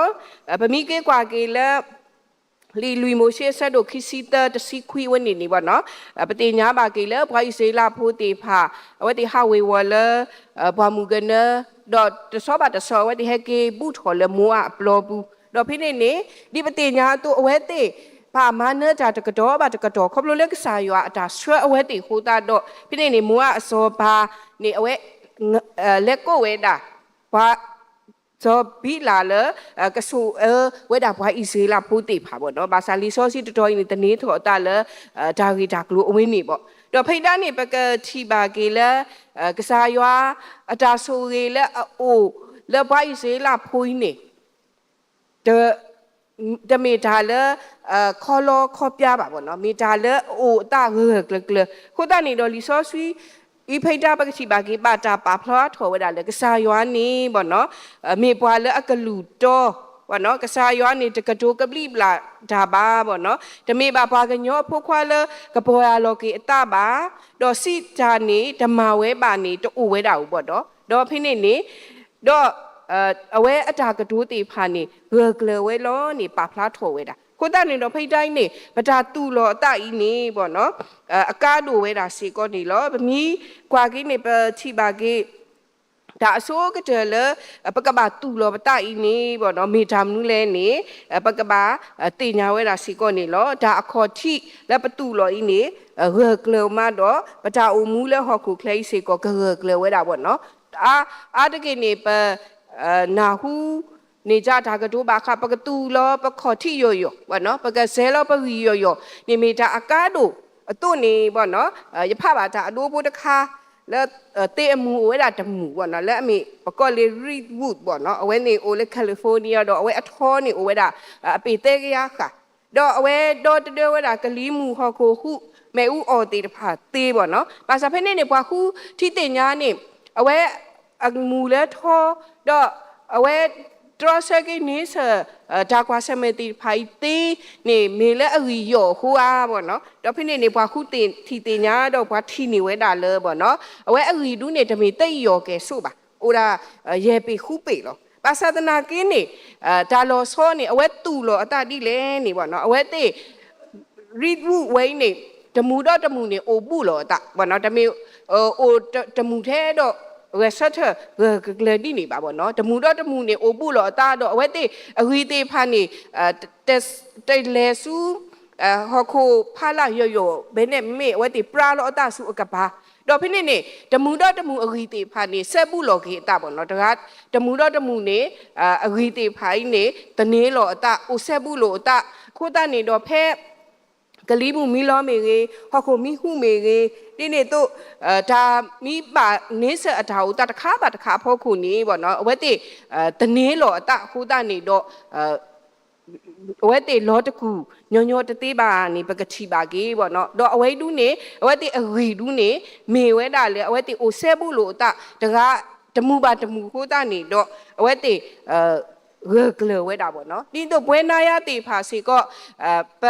ၤ. ပမ့ၢ်က့ၤကွၢ်က့ၤလၢ လံာ်လွံၢ်မိၤၡ့အဆၢဒိၣ်ခံဆံသၢ တဆံခွံအဝဲန့ၣ်န့ၣ်ဘၣ်နီၤ ပသ့ၣ်ညါဘၣ်က့ၤလၢပှၤအံၣ်စရ့လးဖိသ့ၣ်တဖၣ် အဝဲသ့ၣ်ဟးဝ့ၤဝီၤလၢ ပှၢ်မုၢ်ကနၢ ဒီးတဆီဘၣ်တဆီ အဝဲသ့ၣ်ဟဲက့ၤဘူးထီၣ်လၢမိၤအၤအပျီပူၤ, ဒီးဖဲန့ၣ်န့ၣ် ဒ်ပသ့ၣ်ညါအသိး အဝဲသ့ၣ် ဘၣ်မၤနၢၤတၢ်တကတီၢ်ဘၣ်တကတီၢ် ခီဖျိလၢကစၢ်ယွၤအတၢ်ဆှၢအဝဲသ့ၣ်အဃိသတးဒီး ဖဲန့ၣ်န့ၣ် မိၤအၤအစီၤပၤန့ၣ် အဝဲ လဲၤကိးဝဲဒၣ် ပှၤ စီၤဘံလးလၢ ကဆိၣ်အၢဝဲဒၣ်ပှၤအံၣ်စရ့လးဖိသ့ၣ်တဖၣ်ဘၣ်နီၤ. ဘၣ်ဆၣ်လံာ်စီဆှံတတီၤအံၤန့ၣ် သန့ၤထီၣ်အသးလၢ တၢ်ဂ့ၢ်တၢ်ကျိၤအဝဲန့ၣ်ဘၣ်. ဒီးဖဲဒၣ်န့ၣ် ပကထံၣ်ဘၣ်က့ၤလၢ ကစၢ်ယွၤအတၢ်ဆိၣ်ဂ့ၤလၢအအိၣ်လၢပှၤအံၣ်စရ့လးဖိအံၤန့ၣ် တ တမ့ၢ်တၢ်လၢ ခီလီခီပျါဘၣ်ဘၣ်နီၤ, မ့ၢ်တၢ်လၢအအိၣ်အသးဂၢၢ်ဂၢၢ်ကျၢၤကျၢၤ. အဃိသတးန့ၣ်ဒီး လံာ်စီဆှံ အံၤဖဲဒၣ်ပကထံၣ်ဘၣ်က့ၤ ဘၣ်တၢ်ပာ်ဖျါထီၣ်ဝဲဒၣ်လၢ ကစၢ်ယွၤန့ၣ်ဘၣ်နီၤ မ့ၢ်ပှၤလၢအကလုၢ်တီဘၣ်နီၤ, ကစၢ်ယွၤန့ၣ် တကတိၤကဘျံးဘျၣ်တၢ်ဘၣ်ဘၣ်နီၤ, တမ့ၢ်ဘၣ်ပှၤကညီအဖိခွါလၢ ကပီၢ်ယၢ်လီၤက့ၤအသးဘၣ်, ဒီးစံးတၢ်န့ၣ် တမၤဝဲဘၣ်န့ၣ် တအိၣ်ဝဲဒၣ်အူဘၣ်ဒီး, ဒီးဖဲန့ၣ်န့ၣ် ဒီး အဝဲအတၢ်ကတိၤသ့ၣ်တဖၣ်န့ၣ် ဂၢၢ်ကျၢၤဝဲလီၤန့ၣ် ပာ်ဖျါထီၣ်ဝဲဒၣ်. အဃိသတးန့ၣ်ဒီး ဖဲအံၤန့ၣ် ပတၢ်သူၣ်လီၤအသးအံၤန့ၣ်ဘၣ်နီၤ အကါဒိၣ်ဝဲဒၣ်စ့ၢ်ကီးန့ၣ်လီၤ. ပမ့ၢ်ကွၢ်က့ၤန့ၣ် ပထံၣ်ဘၣ်က့ၤ တၢ်အဆိကတၢၢ်လၢ ပကဘၣ်သူၣ်လီၤပသးအံၤန့ၣ်ဘၣ်နီၤ မ့ၢ်တၢ်မနုၤလဲၣ်န့ၣ် ပကဘၣ်သ့ၣ်ညါဝဲဒၣ်စ့ၢ်ကီးန့ၣ်လီၤ. တၢ်အခီၣ်ထံးလၢပသူၣ်လီၤအံၤန့ၣ် ဂၢၢ်ကျၢၤမးဒီး ပတၢ်အိၣ်မူလၢဟီၣ်ခိၣ်ချၢအံၤစ့ၢ်ကီး ကဂၢၢ်ကျၢၤဝဲဒၣ်ဘၣ်နီၤ. အါတက့ၢ်န့ၣ် ပ နၢ်ဟူ န့ၣ်ဒၣ်တၢ်ကတိၤဘၣ်ဃး ပကသူၣ်လီၤပခီၣ်ထံးယိာ်ယိာ်ဘၣ်နီၤ, ပကစဲးလီၤပဂံၢ်ယိာ်ယိာ်န့ၣ် မ့ၢ်တၢ်အကါဒိၣ်အသိးန့ၣ်ဘၣ်နီၤ, ယဖးဘၣ်တၢ်အဒိဖိတခါ လၢ သ့ၣ်အမူၤအိၣ်ဝဲဒၣ်တမူၤဘၣ်နီၤ လၢအမ့ၢ်ပကိးလၢ redwood ဘၣ်နီၤ, အဝဲန့ၣ်အိၣ်လၢ California ဒီးအဝဲအထီန့ၣ်အိၣ်ဝဲဒၣ် အပ့ၢ်သၢကယၤဃၣ် ဒီးအဝဲဒီတဒၢဝဲဒၣ်ကလံၤမုၢ်ဟီၣ်ခိၣ်ဟူး မ့ၣ်အူအီၣ်သ့ၣ်တဖၣ်သ့ဘၣ်နီၤ. ဘၣ်ဆၣ်ဖဲန့ၣ်န့ၣ် ပှၤဃုထံသ့ၣ်ညါန့ၣ် အဝဲအမူၤလၢထီ ဒီးအဝဲတြီဆၢက့ၤန့ဆၢၣ် တၢ်ကွၢ်ဆၢၣ်မဲာ်သ့ၣ်တဖၣ်အံၤသ့န့ၣ် မ့ၢ်လၢအဂံၢ်ယိာ်အဃိဧါဘၣ်နီၤ. ဒီးဖဲန့ၣ်န့ၣ် ပှၤဃုထံသ့ၣ်ညါဒီးပှၤထံၣ်န့ၢ်ဝဲဒၣ်လၢဘၣ်နီၤ အဝဲအဂံၢ်ဒုးန့ၣ် တမ့ၢ်သ့ယိာ်ကဲၣ်ဆိးဘၣ်, အိၣ်ဒၣ်ယဲၢ်ပ့ၤဃုပ့ၤလီၤ. ဘၣ်ဆၣ်သနာ်က့န့ၣ် တၢ်လီၤဆီန့ၣ် အဝဲတူၢ်လိာ်အသးဒ်လဲၣ်န့ၣ် အဝဲသ့ၣ် ရံးဝူၣ်ဝဲအံၤန့ၣ် တမူၤဒီးတမူၤန့ၣ် အိၣ်ဘူးလိာ်အသး တမ့ၢ် အိၣ်တမူၤထဲဒီး ဂဲၤဆၢထၢၣ်ဂၢၢ်ကကျၢၤဒ်န့ၣ်ဘၣ် တမူၤဒီးတမူၤန့ၣ် အိၣ်ဘူးလိာ်အသးဒီး အဝဲသ့ၣ်အဂံၢ်သ့ၣ်တဖၣ်န့ၣ် တလဲၤဆူ ဟီၣ်ခိၣ်ဖးလၢ်ယိာ်ယိာ် ဖဲန့ၣ်မ့ၢ်အဝဲသ့ၣ်ပြါလီၤအသးဆူအကပၤ ဒီးဖဲန့ၣ်န့ၣ် တမူၤဒီးတမူၤအဂံၢ်သ့ၣ်တဖၣ်န့ၣ် စဲဘူးလိာ်က့ၤအသး တဂၤ တမူၤဒီးတမူၤန့ၣ် အဂံၢ်သ့ၣ်တဖၣ်အံၤန့ၣ် သန့ၤလီၤအသး အိၣ်စဲဘူးလိာ်အသး အဃိသတးန့ၣ်ဒီးဖဲ ကလံၤမုၢ်မံလီၤမ့ၢ်ဂ့ၤ ဟီၣ်ခိၣ်မံဟူးမ့ၢ်ဂ့ၤ ဒ်န့ၣ်အသိး တၢ်မံဘၣ်န့ဆၢၣ်အတၢ်အိၣ်သးတခါဘၣ်တခါအဖီခိၣ်န့ၣ် အဝဲသ့ၣ် သန့ၤလီၤအသးအဃိသတးန့ၣ်ဒီး အဝဲသ့ၣ်လီၤတကူၣ် ညီညီတသ့ဘၣ်န့ၣ် ပကထံၣ်ဘၣ်က့ၤ ဒီးအဝဲဒၣ်န့ၣ် အဝဲသ့ၣ်အဂံၢ်ဒၣ်န့ၣ် မ့ၢ်ဝဲဒၣ်လၢအဝဲသ့ၣ်အိၣ်စဲဘူးလိာ်အသး တဂၤ တမူၤဘၣ်တမူၤအဃိသတးန့ၣ်ဒီး အဝဲသ့ၣ် ဂၢၢ်ကျၢၤဝဲဒၣ် ဒ်သိးပဝဲနၤယၤသ့ၣ်တဖၣ်စ့ၢ်ကီး ပ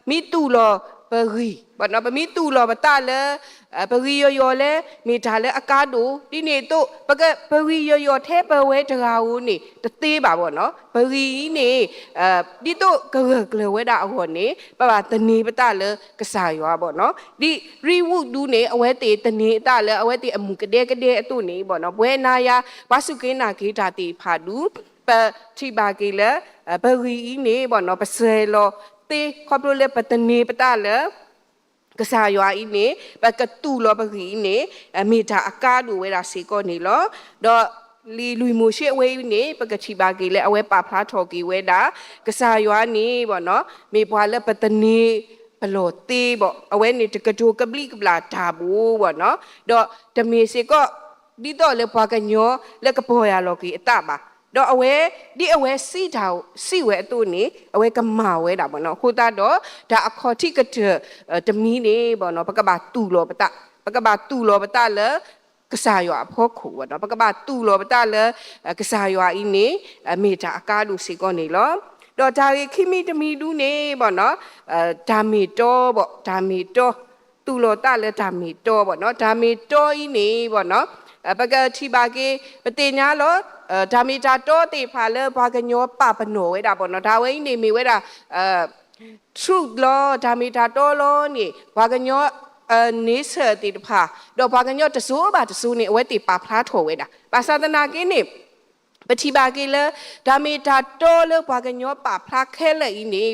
မ့ၢ်တူၢ်လိာ်ပဂံၢ် ပမ့ၢ်တူၢ်လိာ်ပသးလၢ ပဂံၢ်ယိာ်ယိာ်လၢ မ့ၢ်တၢ်လၢအကါဒိၣ် ဒ်န့ၣ်အသိး ပဂံၢ်ယိာ်ယိာ်ထဲပဝဲတဂၤဧိၤန့ၣ် တသ့ဘၣ် ပဂံၢ်အံၤန့ၣ် ဒ်သိးကဂၢၢ်ကျၢၤဝဲဒၣ်အဂီၢ်န့ၣ် ပဘၣ်သန့ၤပသးလၢကစၢ်ယွၤ ဒ်ရံးဝူၣ်ဒၣ်န့ၣ် အဝဲသ့ၣ်သန့ၤအသးလၢအဝဲသ့ၣ်အမူၢ်ကဒဲကဒဲအသိးန့ၣ် ပဝဲနၤယၤ ပှၤစူၢ်က့ၤနာ်က့ၤတၢ်သ့ၣ်တဖၣ်ဒၣ် ပထံၣ်ဘၣ်က့ၤလၢ ပဂံၢ်အံၤန့ၣ် ပစဲၤလီၤသ့ ခီဖျိလၢပသန့ၤပသးလၢ ကစၢ်ယွၤအံၤန့ၣ် ပကတူၢ်လိာ်ပဂံၢ်အံၤန့ၣ် မ့ၢ်တၢ်အကါဒိၣ်ဝဲဒၣ်စ့ၢ်ကီးန့ၣ်လီၤ. ဒီးလံာ်လွံၢ်မိၤၡ့အဝဲအံၤန့ၣ် ပကထံၣ်ဘၣ်က့ၤလၢအဝဲပာ်ဖျါထီၣ်က့ၤဝဲဒၣ် ကစၢ်ယွၤန့ၣ် မ့ၢ်ပှၤလၢပသန့ၤပလီၢ်သ့ဘၣ် အဝဲန့ၣ်တကတိၤကဘျံးကဘျၣ်တၢ်ဘၣ် ဒီးတမ့ၢ်စ့ၢ်ကီး ဒ်သိးလၢပှၤကညီလၢကပီၢ်ယၢ်လီၤက့ၤအသးဘၣ်. ဒီးအဝဲ ဒ်အဝဲစံးတၢ်စံးဝဲအသိးန့ၣ် အဝဲကမၤဝဲဒၣ် အဃိသတးဒီး တၢ်အခီၣ်ထံးကတၢၢ်တမံၤန့ၣ် ပကဘၣ်တူၢ်လိာ်ပသး ပကဘၣ်တူၢ်လိာ်ပသးလၢ ကစၢ်ယွၤအဖီခိၣ် ပကဘၣ်တူၢ်လိာ်ပသးလၢ ကစၢ်ယွၤအံၤန့ၣ် မ့ၢ်တၢ်အကါဒိၣ်စ့ၢ်ကီးန့ၣ်လီၤ. ဒီးတၢ်ဂ့ၢ်ခံမံၤတမံၤဒၣ်န့ၣ် တၢ်မ့ၢ်တီ တၢ်မ့ၢ်တီ တူၢ်လိာ်သးလၢတၢ်မ့ၢ်တီ တၢ်မ့ၢ်တီအံၤန့ၣ် ပကထံၣ်ဘၣ်က့ၤ ပသ့ၣ်ညါလီၤ တၢ်မ့ၢ်တၢ်တီသ့ၣ်တဖၣ်လၢပှၤကညီပာ်ပနီၣ်ဝဲဒၣ် တၢ်ဝဲအံၤန့ၣ်မ့ၢ်ဝဲဒၣ် truth လီၤ တၢ်မ့ၢ်တၢ်တီလီၤန့ၣ် ပှၤကညီ nature သ့ၣ်တဖၣ် ဒီးပှၤကညီတစိၤဘၣ်တစိၤန့ၣ် အဝဲသ့ၣ်ပာ်ဖျါထီၣ်ဝဲဒၣ် ဘၣ်ဆၣ်သနာ်က့န့ၣ် ပထံၣ်ဘၣ်က့ၤလၢ တၢ်မ့ၢ်တၢ်တီလၢပှၤကညီပာ်ဖျါခဲလၢာ်အံၤန့ၣ်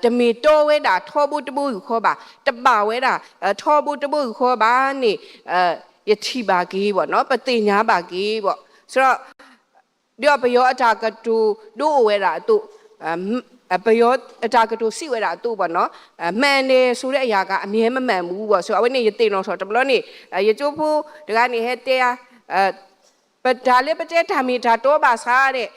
တမ့ၢ်တီဝဲဒၣ်ထီဘိတဘိယူၢ်ဃီဘၣ် တဘၣ်ဝဲဒၣ် ထီဘိတဘိယူၢ်ဃီဘၣ်န့ၣ် ယထံၣ်ဘၣ်က့ၤ ပသ့ၣ်ညါဘၣ်က့ၤ ဒီးပယီၤအတၢ်ကတိၤဒိအိၣ်ဝဲဒၣ်အသိး ပယီၤအတၢ်ကတိၤစံးဝဲဒၣ်အသိး မှန်တယ်ဆိုတဲ့အရာက အမြဲမမှန်ဘူး အဝဲန့ၣ်ယသ့ၣ်နီၣ်ထီၣ်တဘျီန့ၣ် ယကၠိဖိတဂၤန့ၣ်ဟဲတဲ ပတၢ်လၢပတဲတၢ်မ့ၢ်တၢ်တီဘၣ်ဆၣ်ဒီး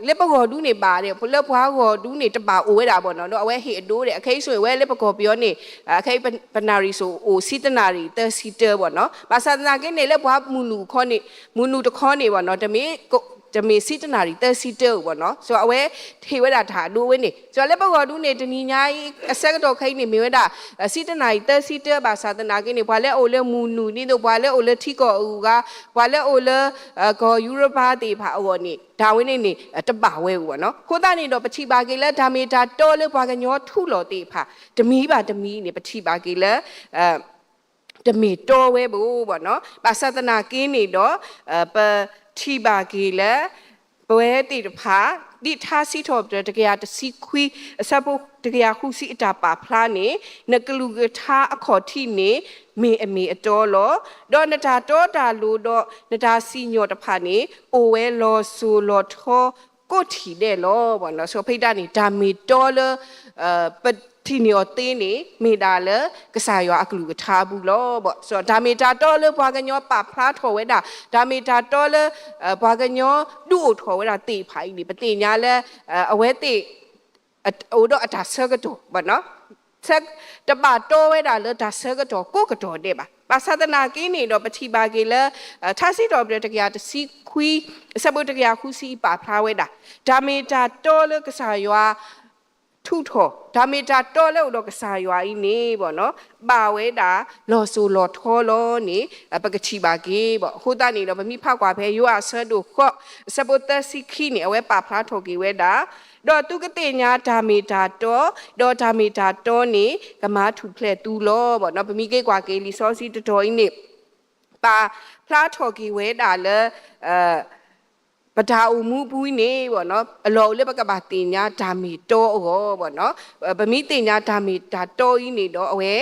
လၢပဂီၢ်ဒၣ်န့ၣ်ဘၣ်ဒီး လၢပှၤဂီၢ်ဒၣ်န့ၣ်တဘၣ်အိၣ်ဝဲဒၣ် ဒီးအဝဲဟ့ၣ်အဒိဒီး အခဲအံၤဆိၣ်ဝဲလၢပကီၢ်ပယီၤန့ၣ် အခဲအံၤပနၣ်ရံၣ်ဆိၣ်အိၣ်ဆံတနၣ်ရံၣ်သၢဆံတၢ ဘၣ်နီၤ ဘၣ်ဆၣ်သနာ်က့န့ၣ် လၢပှၤမုၢ်နုာ်တခီန့ၣ် မုၢ်နုာ်တခီန့ၣ် ဘၣ်နီၤ တမ့ၢ်ဆံတနၣ်ရံၣ်သၢဆံတၢ ဘၣ်နီၤ ဆိၣ်အဝဲဟ့ၣ်ဝဲဒၣ်တၢ်အဒိဝဲန့ၣ် ဆိၣ်လၢပဂီၢ်ဒၣ်န့ၣ် တနံၤညါအံၤ အဆၢကတီၢ်ခဲအံၤန့ၣ် မ့ၢ်ဝဲဒၣ် ဆံတနၣ်ရံၣ်သၢဆံတၢ ဘၣ်ဆၣ်သနာ်က့န့ၣ် ပှၤလၢအအိၣ်လၢမုၢ်နုာ် ဒ်သိးပှၤလၢအအိၣ်လၢထံကီၢ်အဂုၤအဂၤ ပှၤလၢအအိၣ်လၢ ကီၢ်ယူရပၤသ့ၣ်တဖၣ်အဂီၢ်န့ၣ် တၢ်ဝဲန့ၣ်န့ၣ် တဘၣ်ဝဲ ဘၣ်နီၤ အဃိသတးန့ၣ်ဒီး ပထံၣ်ဘၣ်က့ၤလၢတၢ်မ့ၢ်တၢ်တီလၢပှၤကညီထူလီၤသ့ၣ်တဖၣ် တမံၤဘၣ်တမံၤန့ၣ် ပထံၣ်ဘၣ်က့ၤလၢ တမ့ၢ်တီဝဲဘၣ် ဘၣ်နီၤ ဘၣ်ဆၣ်သနာ်က့န့ၣ်ဒီး ပထံၣ်ဘၣ်က့ၤလၢ ပဝဲသ့ၣ်တဖၣ် ဒ်ထါစံးထီၣ်ပတြၢၤတကယၤတဆံခွံ အဆၢဖိတကယၤဃုဆံအတၢ်ပာ်ဖျါန့ၣ် နကလုၢ်ကထါအခီၣ်ထံးန့ၣ် မ့ၢ်အမ့ၢ်အတီလီၤ. ဒီးနတၢ်တီတၢ်လိၤဒီးနတၢ်စံၣ်ညီၣ်တဖၣ်န့ၣ် အိၣ်ဝဲလီၤစိၤလီၤထီကိးထံၣ်ဒဲးလီၤ ဘၣ်နီၤ ဆိၣ်ဖဲတၢ်န့ၣ် တၢ်မ့ၢ်တီလၢ ပထံၣ်န့ၢ်အီၤသ့န့ၣ် မ့ၢ်ဒၣ်လၢကစၢ်ယွၤအကလုၢ်ကထါအပူၤလီၤ ဘၣ် ဆိၣ်တၢ်မ့ၢ်တၢ်တီလၢပှၤကညီပာ်ဖျါထီၣ်ဝဲဒၣ် တၢ်မ့ၢ်တၢ်တီလၢ ပှၤကညီဒုးအိၣ်ထီၣ်ဝဲဒၣ်သ့ၣ်တဖၣ်အံၤန့ၣ် ပသ့ၣ်ညါလၢ အဝဲသ့ၣ် အိၣ်ဒီးအတၢ်ဆၢကတီၢ် ဘၣ်နီၤ တဘၣ်တီဝဲဒၣ်လၢတၢ်ဆၢကတီၢ်ကိးကတီၢ်ဒဲးဘၣ်. ဘၣ်ဆၣ်သနာ်က့န့ၣ်ဒီး ပထံၣ်ဘၣ်က့ၤလၢ ထါစံးထီၣ်ပတြၢၤတကယၤတဆံခွံ အဆၢဖိတကယၤဃုဆံအံၤပာ်ဖျါဝဲဒၣ် တၢ်မ့ၢ်တၢ်တီလၢကစၢ်ယွၤ ထုးထီၣ် တၢ်မ့ၢ်တၢ်တီလၢအိၣ်ဒီးကစၢ်ယွၤအံၤန့ၣ် ဘၣ်နီၤ ဘၣ်ဝဲဒၣ် လီၤစိၤလီၤထီလီၤန့ၣ် ပကထံၣ်ဘၣ်က့ၤဘၣ်. အဃိသတးန့ၣ်ဒီး ပမ့ၢ်ဖးကွၢ်ဖဲယိၤဟၣ်အဆၢဒိၣ်ဃိး အဆၢဖိသၢဆံခံန့ၣ် အဝဲပာ်ဖျါထီၣ်က့ၤဝဲဒၣ် ဒီးသုကသ့ၣ်ညါတၢ်မ့ၢ်တၢ်တီ, ဒီးတၢ်မ့ၢ်တၢ်တီန့ၣ် ကမၤထူၣ်ဖျဲးသုလီၤ ဘၣ်နီၤ. ပမ့ၢ်က့ၤကွၢ်က့ၤလံာ်စီဆှံတတီၤအံၤန့ၣ် ပာ်ဖျါထီၣ်က့ၤဝဲဒၣ်လၢ ပတၢ်အိၣ်မူအပူၤအံၤန့ၣ် အလီၢ်အိၣ်လၢပကဘၣ်သ့ၣ်ညါတၢ်မ့ၢ်တီအဂီၢ် ဘၣ်နီၤ. ပမ့ၢ်သ့ၣ်ညါတၢ်မ့ၢ်တၢ်တီအံၤန့ၣ်ဒီး အဝဲ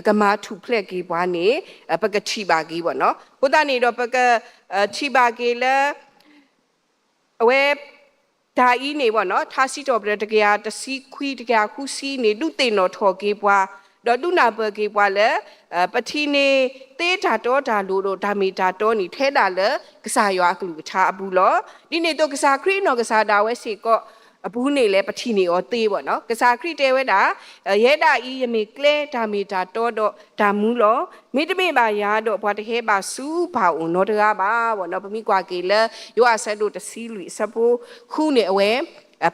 ကမၤထူၣ်ဖျဲးက့ၤပှၤန့ၣ် ပကထံၣ်ဘၣ်က့ၤ ဘၣ်နီၤ. အဃိသတးန့ၣ်ဒီး ပကထံၣ်ဘၣ်က့ၤလၢ အဝဲ တၢ်အံၤန့ၣ် ဘၣ်နီၤ ထါစံးထီၣ်ပတြၢၤ တကယၤတဆံခွံ တကယၤဃုဆံန့ၣ် ဒုးသ့ၣ်နီၣ်ထီၣ်က့ၤပှၤ ဒီးဒုးနၢ်ပၢၢ်က့ၤပှၤလၢ ပထံၣ်န့ၢ်သ့တၢ်တီတၢ်လိၤဒီးတၢ်မ့ၢ်တၢ်တီန့ၣ် ထဲဒၣ်လၢကစၢ်ယွၤအကလုၢ်ကထါအပူၤလီၤ. ဒ်န့ၣ်အသိး ကစၢ်ခရံာ်အနီၢ်ကစၢ်ဒၣ်ဝဲစ့ၢ်ကီးအပူၤန့ၣ်လဲၣ် ပထံၣ်န့ၢ်အီၤသ့ ဘၣ်နီၤ. ကစၢ်ခရံာ်တဲဝဲဒၣ် ယဲဒၣ်အံၤ ယမ့ၢ်ကျဲတၢ်မ့ၢ်တၢ်တီဒီးတၢ်မူလီၤ. မ့တမ့ၢ်ဘၣ်ယၤဒီး ပှၤတဟဲဘၣ်ဆူပၢ်အအိၣ်နီတဂၤဘၣ် ဘၣ်နီၤ. ပမ့ၢ်ကွၢ်က့ၤလၢ ယိၤဟၣ်အဆၢဒိၣ်တဆံလွံၢ် အဆၢဖိဃုန့ၣ် အဝဲ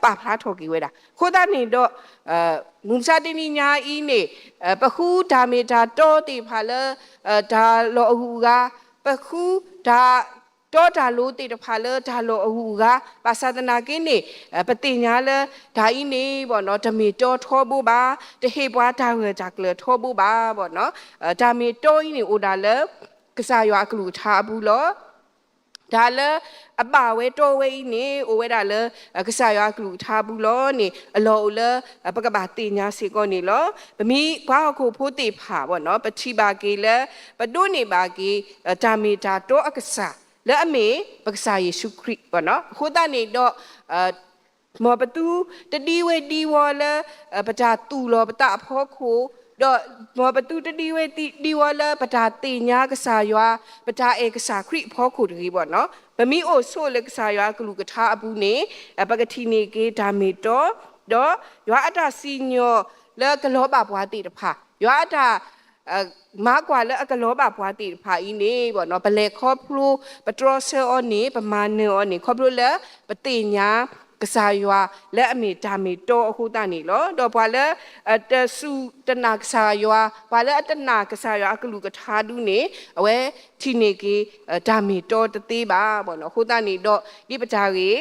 ပာ်ဖျါထီၣ်က့ၤဝဲဒၣ်. အဃိသတးန့ၣ်ဒီး မုၢ်မဆါတနံၤညါအံၤန့ၣ် ပဃုတၢ်မ့ၢ်တၢ်တီသ့ၣ်တဖၣ်လၢ တၢ်လီၢ်အဂုၤအဂၤ, ပဃုတၢ်တီတၢ်လိၤသ့ၣ်တဖၣ်လၢတၢ်လီၢ်အဂုၤအဂၤ, ဘၣ်ဆၣ်သနာ်က့န့ၣ် ပသ့ၣ်ညါလၢတၢ်အံၤန့ၣ် ဘၣ်နီၤ တမ့ၢ်တီထီဘိဘၣ်, တဟ့ၣ်ပှၤတၢ်ဂၢၢ်တၢ်ကျၢၤထီဘိဘၣ် ဘၣ်နီၤ. တၢ်မ့ၢ်တီအံၤန့ၣ် အိၣ်ဒၣ်လၢ ကစၢ်ယွၤအကလုၢ်ကထါအပူၤလီၤ. တၢ်လၢအဘၣ်ဝဲတီဝဲအံၤန့ၣ် အိၣ်ဝဲဒၣ်လၢ ကစၢ်ယွၤအကလုၢ်ကထါအပူၤလီၤန့ၣ် အလီၢ်အိၣ်လၢ ပကဘၣ်သ့ၣ်ညါစ့ၢ်ကီးန့ၣ်လီၤ. ပမ့ၢ်ပှၤဟီၣ်ခိၣ်ဖိသ့ၣ်တဖၣ် ဘၣ်နီၤ ပထံၣ်ဘၣ်က့ၤလၢ ပဒိးန့ၢ်ဘၣ်က့ၤ တၢ်မ့ၢ်တၢ်တီအကစၢ် လၢအမ့ၢ်ပကစၢ်ယ့ၣ်ၡူးခရံာ် ဘၣ်နီၤ. အဃိသတးန့ၣ်ဒီး မ်ပသုတဒံဝဲဒံဝီလၢ ပတၢ်သူၣ်လီၤပသးအဖီခိၣ်, ဒီးမ်ပသုတဒံဝဲဒံဝီလၢ ပတၢ်သ့ၣ်ညါကစၢ်ယွၤ, ပတၢ်အဲၣ်ကစၢ်ခရံာ်အဖီခိၣ်တဂ့ၤ ဘၣ်နီၤ. ပမ့ၢ်အိၣ်ဆိးလၢကစၢ်ယွၤအကလုၢ်ကထါအပူၤန့ၣ် ပကထံၣ်န့ၢ်က့ၤတၢ်မ့ၢ်တီ, ဒီးယွၤအတၢ်စံၣ်ညီၣ်လၢကလီၤဘၣ်ပှၤသ့ၣ်တဖၣ်, ယွၤအတၢ် မၤကွၢ်လၢအကလီၤဘၣ်ပှၤသ့ၣ်တဖၣ်အံၤန့ၣ် ဘၣ်နီၤ ပလဲၤခီဖျိ ပတြီဆၢအီၤန့ၣ် ပမၤနၢၤအီၤန့ၣ် ခီဖျိလၢ ပသ့ၣ်ညါ ကစၢ်ယွၤလၢအမ့ၢ်တၢ်မ့ၢ်တီအဃိသတးန့ၣ်လီၤ. ဒီးပှၤလၢ တစူၢ်တနာ်ကစၢ်ယွၤ, ပှၤလၢအတနာ်ကစၢ်ယွၤအကလုၢ်ကထါဒုန့ၣ် အဝဲထံၣ်န့ၢ်က့ၤ တၢ်မ့ၢ်တီတသ့ဘၣ် ဘၣ်နီၤ. အဃိသတးန့ၣ်ဒီး ဒ်ပတၢ်ဂ့ၢ်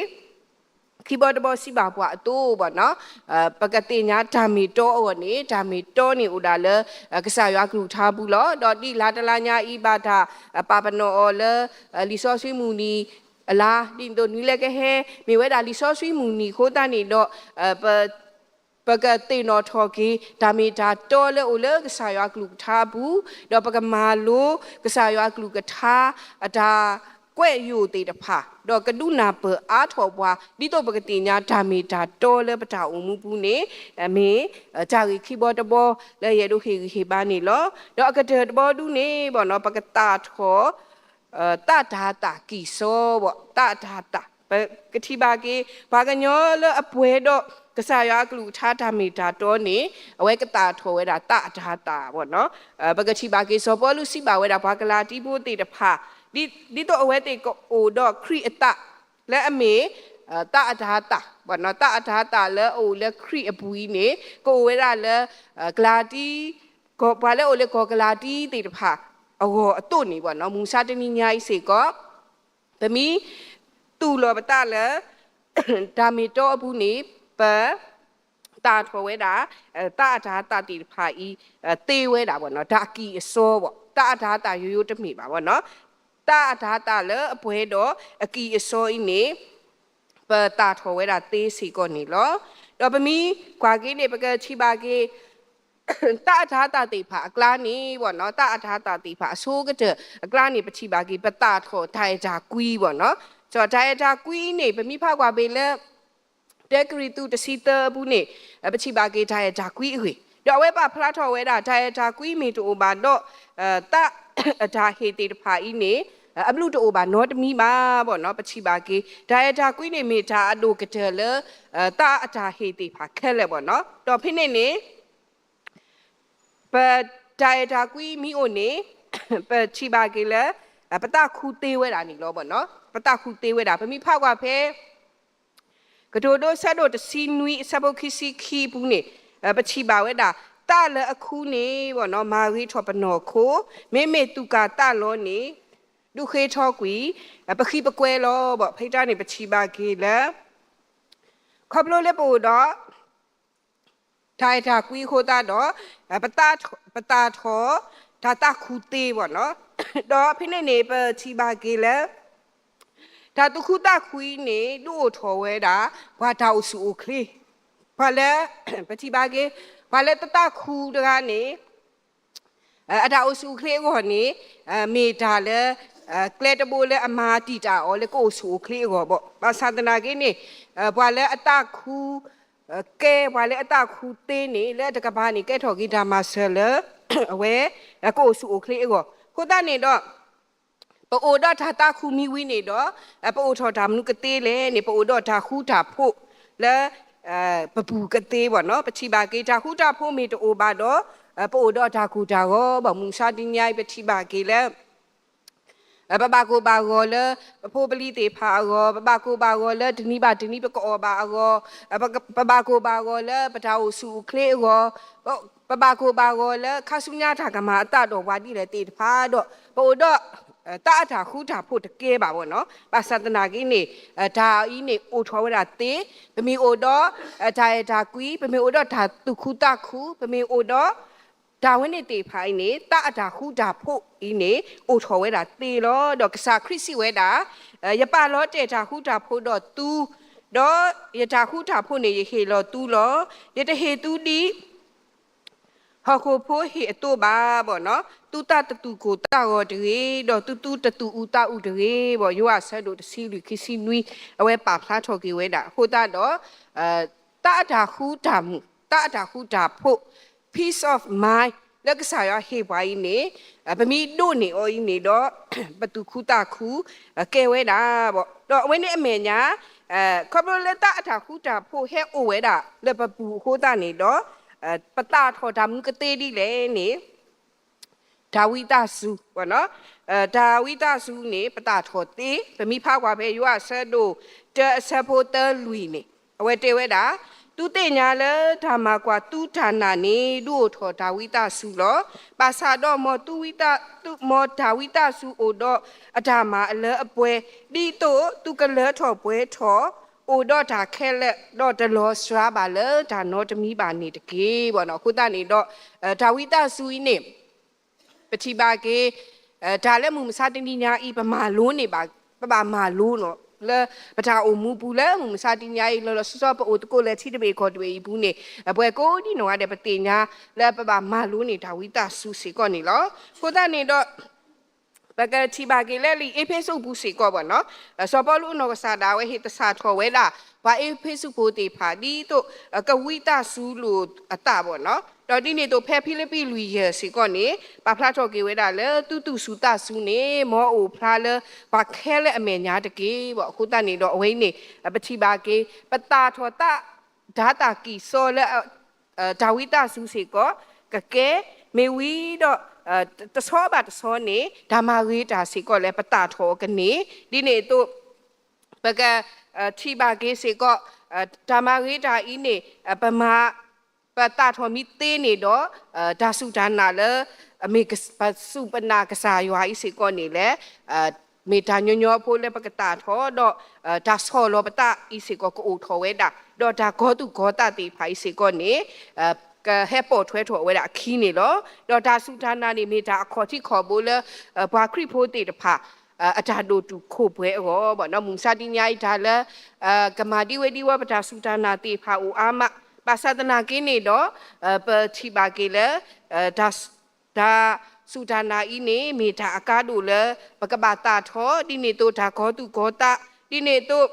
ခံဘီတဘီစံးဘၣ်ပှၤအသိး ဘၣ်နီၤ ပကသ့ၣ်ညါတၢ်မ့ၢ်တီအဂီၢ်န့ၣ် တၢ်မ့ၢ်တီန့ၣ်အိၣ်ဒၣ်လၢ ကစၢ်ယွၤအကလုၢ်ကထါပူၤလီၤ. ဒီးဒ်လါတလါညါအံၤ ဘၣ်တၢ်ပာ်ပနီၣ်အီၤလၢ လံာ်စီဆှံမုၢ်နံၤအလါ ဒ်သိးနွံလဲကဟဲ မ့ၢ်ဝဲဒၣ်လံာ်စီဆှံမုၢ်နံၤအဃိသတးန့ၣ်ဒီး ပကသ့ၣ်နီၣ်ထီၣ်က့ၤ တၢ်မ့ၢ်တၢ်တီလၢအိၣ်လၢကစၢ်ယွၤအကလုၢ်ကထါအပူၤ, ဒီးပကမၤလိကစၢ်ယွၤအကလုၢ်ကထါ အတၢ်ကွဲးယိာ်သ့ၣ်တဖၣ်, ဒီးကဒုးနၢ်ပၢၢ်အါထီၣ်ပှၤ ဒ်သိးပကသ့ၣ်ညါတၢ်မ့ၢ်တၢ်တီလၢပတၢ်အိၣ်မူပူၤန့ၣ် မ့ၢ်တၢ်ဂ့ၢ်ခံဘီတဘီလၢယအဲၣ်ဒိးဟ့ၣ်ဂံၢ်ဟ့ၣ်ဘါန့ၣ်လီၤ. ဒီးအကတၢၢ်တဘီဒုန့ၣ် ဘၣ်နီၤ ပကသၣ်ထီၣ် သးတၤသၣ်ကံၢ်စီ ဘၣ် သးတၤသၣ် ပကထံၣ်ဘၣ်က့ၤ ပှၤကညီလၢအပှဲၤဒီးကစၢ်ယွၤအကလုၢ်ကထါတၢ်မ့ၢ်တၢ်တီန့ၣ် အဝဲကသၣ်ထီၣ်ဝဲဒၣ်သးတၤသၣ် ဘၣ်နီၤ. ပကထံၣ်ဘၣ်က့ၤစီၤပီလူးစံးဘၣ်ဝဲဒၣ်ပှၤကလၤတံဖိသ့ၣ်တဖၣ် ဒ်သိးအဝဲသ့ၣ်ကအိၣ်ဒီးခရံာ်အသးလၢအမ့ၢ် သးအတၤသၣ် ဘၣ်နီၤ သးအတၤသၣ်လၢအအိၣ်လၢခရံာ်အပူၤအံၤန့ၣ် ကအိၣ်ဝဲဒၣ်လၢ ကလၤတံ ပှၤလၢအအိၣ်လၢကီၢ်ကလၤတံသ့ၣ်တဖၣ်အဂီၢ်အသိးန့ၣ် ဘၣ်နီၤ မုၢ်မဆါတနံၤညါအံၤစ့ၢ်ကီး ပမ့ၢ်သူၣ်လီၤပသးလၢ တၢ်မ့ၢ်တီအပူၤန့ၣ် ပ သၣ်ထီၣ်ဝဲဒၣ် သးအတၤသၣ်သ့ၣ်တဖၣ်အံၤ သ့ဝဲဒၣ် ဘၣ်နီၤ တၢ်အကံၢ်အစီ ဘၣ် သးအတၤသၣ်ယိယိတမ့ၢ်ဘၣ် ဘၣ်နီၤ သးအတၤသၣ်လၢအပှဲၤဒီးအကံၢ်အစီအံၤန့ၣ် ပသၣ်ထီၣ်ဝဲဒၣ်သ့စ့ၢ်ကီးန့ၣ်လီၤ. ဒီးပမ့ၢ်ကွၢ်က့ၤန့ၣ် ပကထံၣ်ဘၣ်က့ၤ သးအတၤသၣ်သ့ၣ်တဖၣ်အကျါန့ၣ် ဘၣ်နီၤ သးအတၤသၣ်သ့ၣ်တဖၣ်အဆိကတၢၢ်အကျါန့ၣ် ပထံၣ်ဘၣ်က့ၤ ပသၣ်ထီၣ်တၢ်အဲၣ်တၢ်ကွံ ဘၣ်နီၤ တၢ်အဲၣ်တၢ်ကွံန့ၣ် ပမ့ၢ်ဖးကွၢ်ဖဲလၢ တၢကရံၣ်သူးတဆံသၢအပူၤန့ၣ် ပထံၣ်ဘၣ်က့ၤတၢ်အဲၣ်တၢ်ကွံအဂ့ၢ် ဒီးအဝဲပာ်ဖျါထီၣ်ဝဲဒၣ် တၢ်အဲၣ်တၢ်ကွံမ့ၢ်တအိၣ်ဘၣ်ဒီး သးအတၢ်ဟ့ၣ်သ့ၣ်တဖၣ်အံၤန့ၣ် အဘျုးတအိၣ်ဘၣ်နီတမံၤဘၣ် ဘၣ်နီၤ ပထံၣ်ဘၣ်က့ၤ တၢ်အဲၣ်တၢ်ကွံန့ၣ်မ့ၢ်တၢ်အဒိၣ်ကတၢၢ်လၢ သးအတၢ်ဟ့ၣ်သ့ၣ်တဖၣ်ခဲလၢာ် ဘၣ်နီၤ ဒီးဖဲန့ၣ်န့ၣ် ပတၢ်အဲၣ်တၢ်ကွံမ့ၢ်အိၣ်န့ၣ် ပထံၣ်ဘၣ်က့ၤလၢ ပသးခူၣ်သ့ဝဲဒၣ်န့ၣ်လီၤ ဘၣ်နီၤ ပသးခူၣ်သ့ဝဲဒၣ် ပမ့ၢ်ဖးကွၢ်ဖဲ ကတိၤဒိ ဆၢဒိၣ်တဆံနွံ အဆၢဖိခံဆံခံအပူၤန့ၣ် ပထံၣ်ဘၣ်ဝဲဒၣ် သးလၢအခုန့ၣ် မၤဂ့ၤထီၣ်ပနီၢ်ခိ, မ့မ့ၢ်သူၣ်ကၢ်သးလီၤန့ၣ် ဒုးဃ့ထီကွံာ် ပဃံပကွဲလီၤ. ဖဲတၢ်န့ၣ် ပထံၣ်ဘၣ်က့ၤလၢ ခီဖျိလၢပအိၣ်ဒီး တၢ်အဲၣ်တၢ်ကွံအဃိသတးဒီး ပသၣ်ထီၣ် တၢ်သးခုသ့ဘၣ်နီၤ. ဒီးဖဲန့ၣ်န့ၣ် ပထံၣ်ဘၣ်က့ၤလၢ တၢ်သူၣ်ခုသးခုအံၤန့ၣ် ဒုးအိၣ်ထီၣ်ဝဲဒၣ် ပှၤတၢ်အိၣ်ဆူၣ်အိၣ်ချ့, ပှၤလၢ ပထံၣ်ဘၣ်က့ၤ ပှၤလၢတသးခုတဂၤန့ၣ် အတၢ်အိၣ်ဆူၣ်အိၣ်ချ့အဂီၢ်န့ၣ် မ့ၢ်တၢ်လၢ ကျဲတဘိလၢအမၤတံာ်တာ်အီၤလၢကအိၣ်ဆူၣ်အိၣ်ချ့အဂီၢ်ဘၣ်. ဘၣ်ဆၣ်သနာ်က့န့ၣ် ပှၤလၢအသးခု ကဲ ပှၤလၢအသးခုသ့န့ၣ် လၢအတကပၤန့ၣ် ကဲထီၣ်က့ၤတၢ်မၤစၢၤလၢ အဝဲ ကအိၣ်ဆူၣ်အိၣ်ချ့အဂီၢ်. အဃိသတးန့ၣ်ဒီး ပအိၣ်ဒီးတၢ်သးခုမံဝံၤန့ၣ်ဒီး ပအိၣ်ထီၣ်တၢ်မနုၤကသ့လဲၣ်န့ၣ် ပအိၣ်ဒီးတၢ်ဃူတၢ်ဖိးလၢ ပပူၤကသ့ဘၣ်နီၤ. ပထံၣ်ဘၣ်က့ၤ တၢ်ဃူတၢ်ဖိးမ့ၢ်တအိၣ်ဘၣ်ဒီး ပအိၣ်ဒီးတၢ်ကိၢ်တၢ်ဂီၤဘၣ်. မုၢ်မဆါတနံၤအံၤ ပထံၣ်ဘၣ်က့ၤလၢ ပဘၣ်ကိၢ်ဘၣ်ဂီၤလၢ ပဖိပလံၤသ့ၣ်တဖၣ်အဂီၢ်, ပဘၣ်ကိၢ်ဘၣ်ဂီၤလၢတနံၤဘၣ်တနံၤပကအီၣ်ဘၣ်အဂီၢ်, ပဘၣ်ကိၢ်ဘၣ်ဂီၤလၢပတၢ်အိၣ်ဆူၣ်အိၣ်ချ့အဂီၢ်, ပဘၣ်ကိၢ်ဘၣ်ဂီၤလၢခါဆူညါတၢ်ကမၤအသးဒီးပှၤဒ်လဲၣ်သ့ၣ်တဖၣ်ဒီး ပအိၣ်ဒီး သးအတၢ်ဃူတၢ်ဖိးတကဲဘၣ်ဘၣ်နီၤ. ဘၣ်ဆၣ်သနာ်က့န့ၣ် တၢ်အံၤန့ၣ် အိၣ်ထီၣ်ဝဲဒၣ်သ့, ပမ့ၢ်အိၣ်ဒီး တၢ်အဲၣ်တၢ်ကွံ, ပမ့ၢ်အိၣ်ဒီးတၢ်သူၣ်ခုသးခု, ပမ့ၢ်အိၣ်ဒီး တၢ်ဝဲန့ၣ်သ့ၣ်တဖၣ်အံၤန့ၣ် သးအတၢ်ဃူတၢ်ဖိးအံၤန့ၣ် အိၣ်ထီၣ်ဝဲဒၣ်သ့လီၤ. ဒီးကစၢ်ခရံာ်စံးဝဲဒၣ် ယပာ်လီၤတဲာ်တၢ်ဃူတၢ်ဖိးဒီးသု, ဒီးယတၢ်ဃူတၢ်ဖိးန့ၣ် ယဟ့ၣ်လီၤသုလီၤ. ယတဟ့ၣ်သုဒ် ဟီၣ်ခိၣ်ဖိဟ့ၣ်အသိးဘၣ်ဘၣ်နီၤ. သုသးတသူၣ်ကိၢ်သးဂီၤတဂ့ၤ, ဒီးသုသုတသူၣ်အူသးအူတဂ့ၤဘၣ်. ယိၤဟၣ်ဆၢဒိၣ်တဆံလွံၢ်ခံဆံနွံ အဝဲပာ်ဖျါထီၣ်က့ၤဝဲဒၣ်. အဃိသတးဒီး သးအတၢ်ဃူတၢ်မုာ်, သးအတၢ်ဃူတၢ်ဖိး, peace of mind လၢကစၢ်ယွၤဟ့ၣ်ပှၤအံၤန့ၣ် ပမ့ၢ်ဒိးန့ၢ်အီၤအံၤန့ၣ်ဒီး ပသူၣ်ခုသးခု ကဲဝဲဒၣ်ဘၣ်. ဒီးအဝဲန့ၣ်အမဲာ်ညါ ခီဖျိလၢသးအတၢ်ဃူတၢ်ဖိးဟဲအိၣ်ဝဲဒၣ်လၢပပူၤအဃိသတးန့ၣ်ဒီး ပသၣ်ထီၣ်တၢ်မနုၤကသ့ဒ်လဲၣ်န့ၣ် တၢ်ဝံသးစူၤ, တၢ်ဝံသးစူၤန့ၣ် ပသၣ်ထီၣ်သ့, ပမ့ၢ်ဖးကွၢ်ဖဲယိၤဟၣ်ဆၢဒိၣ်တၢအဆၢဖိသၢလွံၢ်န့ၣ် အဝဲတဲဝဲဒၣ်, သုသ့ၣ်ညါလၢတၢ်မၤကွၢ်သုတၢ်နာ်န့ၣ် ဒုးအိၣ်ထီၣ်တၢ်ဝံသးစူၤလီၤ. ဘၣ်ဆၣ်ဒီး မ်သုဝံသးစူၤအိၣ်ဒီးအတၢ်မၤအလၢအပှဲၤ, ဒ်သိးသုကလၢထီၣ်ပှဲၤထီၣ် အိၣ်ဒီးတၢ်ခဲလၢာ်, ဒီးတလီၤစှၤဘၣ်လၢတၢ်နီတမံၤဘၣ်န့ၣ်တက့ၢ်. အဃိသတးန့ၣ်ဒီး တၢ်ဝံသးစူၤအံၤန့ၣ် ပထံၣ်ဘၣ်က့ၤ တၢ်လၢမုၢ်မဆါတနံၤညါအံၤ ပမၤလိန့ၢ်ဘၣ်, ပဘၣ်မၤလိနီၤ, လၢပတၢ်အိၣ်မူပူၤလၢမုၢ်မဆါတနံၤညါအံၤ လီၤလီၤဆီဆီ ပအိၣ်သကိးလၢထံတဘ့ၣ်ကီၢ်တဘ့ၣ်အံၤပူၤန့ၣ် ပှၤကိးဒံနီၢ်ဂၤဒဲး ပသ့ၣ်ညါလၢပဘၣ်မၤလိန့ၢ်တၢ်ဝံသးစူၤစ့ၢ်ကီးန့ၣ်လီၤ. အဃိသတးန့ၣ်ဒီး ပကထံၣ်ဘၣ်က့ၤလၢလံာ်အ့းဖ့းစူးပူၤစ့ၢ်ကီးဘၣ်နီၤ, စီၤပီလူးအနီၢ်ကစၢ်ဒၣ်ဝဲဟ့ၣ်သဆၣ်ထီၣ်ဝဲဒၣ် ပှၤအ့းဖ့းစူးဖိသ့ၣ်တဖၣ် ဒ်သိးကဝံသးစူၤလိာ်အသးဘၣ်နီၤ. ဒီးဒ်န့ၣ်အသိးဖဲဖံလံးပံးလွံၢ်ယဲၢ်စ့ၢ်ကီးန့ၣ် ပာ်ဖျါထီၣ်က့ၤဝဲဒၣ်လၢသုသူၣ်စူၤသးစူၤန့ၣ် မ်အအိၣ်ဖျါလၢပှၤခဲလၢာ်အမဲာ်ညါတက့ၢ်ဘၣ်. အဃိသတးန့ၣ်ဒီးအဝဲအံၤန့ၣ် ပထံၣ်ဘၣ်က့ၤ ပသၣ်ထီၣ်သး တၤသၣ်ကံၢ်စီလၢ တၢ်ဝံသးစူၤစ့ၢ်ကီး ကကဲ မ့ၢ်ဝံၤဒီး တဆီဘၣ်တဆီန့ၣ် တၢ်မၤဂ့ၤတၢ်စ့ၢ်ကီးလၢပသၣ်ထီၣ်အီၤကန့ၢ် ဒ်န့ၣ်အသိး ပက ထံၣ်ဘၣ်က့ၤစ့ၢ်ကီး တၢ်မၤဂ့ၤတၢ်အံၤန့ၣ် ပမၤ ပသၣ်ထီၣ်မံသ့န့ၣ်ဒီး တၢ်စူၢ်တၢ်နာ်လၢ မ့ၢ်ပစူၢ်ပနာ်ကစၢ်ယွၤအံၤစ့ၢ်ကီးန့ၣ်လဲၣ် မ့ၢ်တၢ်ညီညီဖိလၢပကသၣ်ထီၣ်ဒီး တၢ်ဆီၣ်လီၤပသးအံၤစ့ၢ်ကီးကအိၣ်ထီၣ်ဝဲဒၣ် ဒီးတၢ်ကီၤသူၣ်ကီၤသးသ့ၣ်တဖၣ်အံၤစ့ၢ်ကီးန့ၣ် ကဟဲပိာ်ထွဲထီၣ်ဝဲဒၣ်အခံန့ၣ်လီၤ. ဒီးတၢ်စူၢ်တၢ်နာ်န့ၣ် မ့ၢ်တၢ်အခီၣ်ထံးခီၣ်ဘိလၢ ပှၤခရံာ်ဖိသ့ၣ်တဖၣ် အတၢ်ဒိၣ်တုာ်ခိၣ်ပှဲၤအဂီၢ်ဘၣ်နီၤ. မုၢ်မဆါတနံၤအံၤတၢ်လၢ ကမၤဒံဝဲဒံဝီပတၢ်စူၢ်တၢ်နာ်သ့ၣ်တဖၣ်အိၣ်အါမး ဘၣ်ဆၣ်သနာ်က့န့ၣ်ဒီး ပထံၣ်ဘၣ်က့ၤလၢ တၢ် တၢ်စူၢ်တၢ်နာ်အံၤန့ၣ် မ့ၢ်တၢ်အကါဒိၣ်လၢ ပကဘၣ်သၣ်ထီၣ် ဒ်န့ၣ်အသိးတၢ်ကီၤသူၣ်ကီၤသး ဒ်န့ၣ်အသိး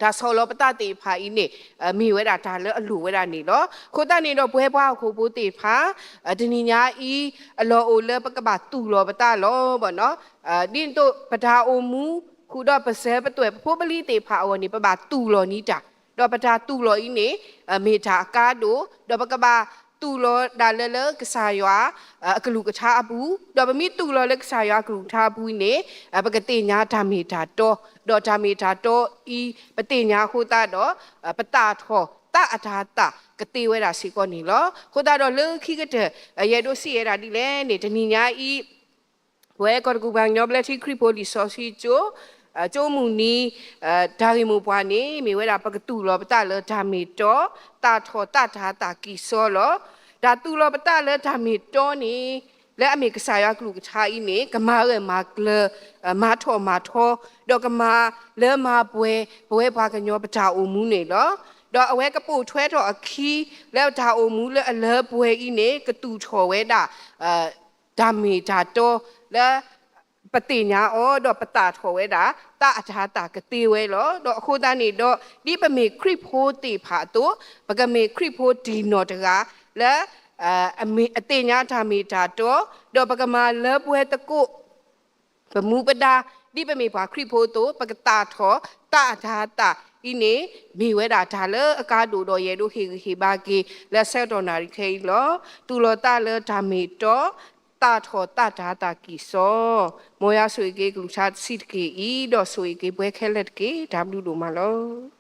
တၢ်ဆီၣ်လီၤပသးသ့ၣ်တဖၣ်အံၤန့ၣ် မ့ၢ်ဝဲဒၣ်တၢ်လၢအလိၣ်ဝဲဒၣ်န့ၣ်လီၤ. အဃိသတးန့ၣ်ဒီး ပဝဲပှၤဟီၣ်ခိၣ်ဖိသ့ၣ်တဖၣ် တနံၤညါအံၤ အလီၢ်အိၣ်လၢပကဘၣ်သူၣ်လီၤပသးလီၤဘၣ်နီၤ. ဒ်န့ၣ်အသိး ပတၢ်အိၣ်မူ ဃုာ်ဒီးပစၢၤပသွဲၣ်ပဖိပလံၤသ့ၣ်တဖၣ်အဂီၢ်န့ၣ် ပဘၣ်သူၣ်လီၤနံၤတၢ် ဒီးပတၢ်သူၣ်လီၤအံၤန့ၣ် မ့ၢ်တၢ်အကါဒိၣ် ဒီးပကဘၣ် ပကသူၣ်လီၤဒၣ်လၢလၢကစၢ်ယွၤ အကလုၢ်ကထါအပူၤ, ဒီးပမ့ၢ်သူၣ်လီၤလၢကစၢ်ယွၤအကလုၢ်ကထါအပူၤန့ၣ် ပကသ့ၣ်ညါတၢ်မ့ၢ်တၢ်တီ, ဒီးတၢ်မ့ၢ်တၢ်တီအံၤ ပသ့ၣ်ညါအဃိသတးဒီး ပသၣ်ထီၣ်သးအတၤသၣ်ကသ့ဝဲဒၣ်စ့ၢ်ကီးန့ၣ်လီၤ. အဃိသတးဒီးလၢခံကတၢၢ် ယအဲၣ်ဒိးစံးဝဲဒၣ်ဒ်လဲၣ်န့ၣ် တနံၤညါအံၤ ပဝဲကီၢ်တကူၣ်ပှၤကညီဘျၢထံခရံာ်ဖိလံာ်စီဆှံကၠိ ကၠိမုၢ်နံၤ တၢ်ဂ့ၢ်မိၢ်ပှၢ်န့ၣ် မ့ၢ်ဝဲဒၣ်ပကသူၣ်လီၤပသးလၢတၢ်မ့ၢ်တီ, သၣ်ထီၣ်သးတၤသၣ်ကံၢ်စီလီၤ. တၢ်သူၣ်လီၤပသးလၢတၢ်မ့ၢ်တီန့ၣ် လၢအမ့ၢ်ကစၢ်ယွၤကလုၢ်ကထါအံၤန့ၣ် ကမၤဂၢၢ်မၤကျၢၤ မၤထီၣ်မၤထီ, ဒီးကမၤလၢမၤပှဲၤ ပဝဲပှၤကညီပတၢ်အိၣ်မူန့ၣ်လီၤ. ဒီးအဝဲကပိာ်ထွဲထီၣ်အခံ လၢပတၢ်အိၣ်မူလၢအလၢပှဲၤအံၤန့ၣ် ကသူၣ်ထီၣ်ဝဲဒၣ် တၢ်မ့ၢ်တၢ်တီ လၢ ပသ့ၣ်ညါအီၤ ဒီးပသၣ်ထီၣ်ဝဲဒၣ် သးအတၤသၣ်ကသ့ဝဲလီၤ. ဒီးအဃိသတးန့ၣ်ဒီး ဒ်ပမ့ၢ်ခရံာ်ဖိသ့ၣ်တဖၣ်အသိး ပကမ့ၢ်ခရံာ်ဖိတံၢ်နီၢ်တဂၤ လၢ အသ့ၣ်ညါတၢ်မ့ၢ်တၢ်တီ, ဒီးပကမၤလၢပှဲၤသကိး ပမူပဒါ ဒ်ပမ့ၢ်ပှၤခရံာ်ဖိအသိး ပကသၣ်ထီၣ်သးအတၤသၣ်အံၤန့ၣ် မ့ၢ်ဝဲဒၣ်တၢ်လၢအကါဒိၣ်ဒီးယအဲၣ်ဒိးဟ့ၣ်ဂံၢ်ဟ့ၣ်ဘါက့ၤ လၢဆၢကတီၢ်နၣ်ရံၣ်ခဲအံၤလီၤ. သူၣ်လီၤသးလၢတၢ်မ့ၢ်တီ, သၣ်ထီၣ်သးတၤသၣ်ကံၢ်စီ, မ်ယွၤဆိၣ်ဂ့ၤက့ၤကလုၢ်ကထါတဆံးတက့ၢ်အံၤ ဒီးဆိၣ်ဂ့ၤက့ၤပှၤခဲလၢာ်တက့ၢ်. တၢ်ဘျုးဒိၣ်မးလီၤ.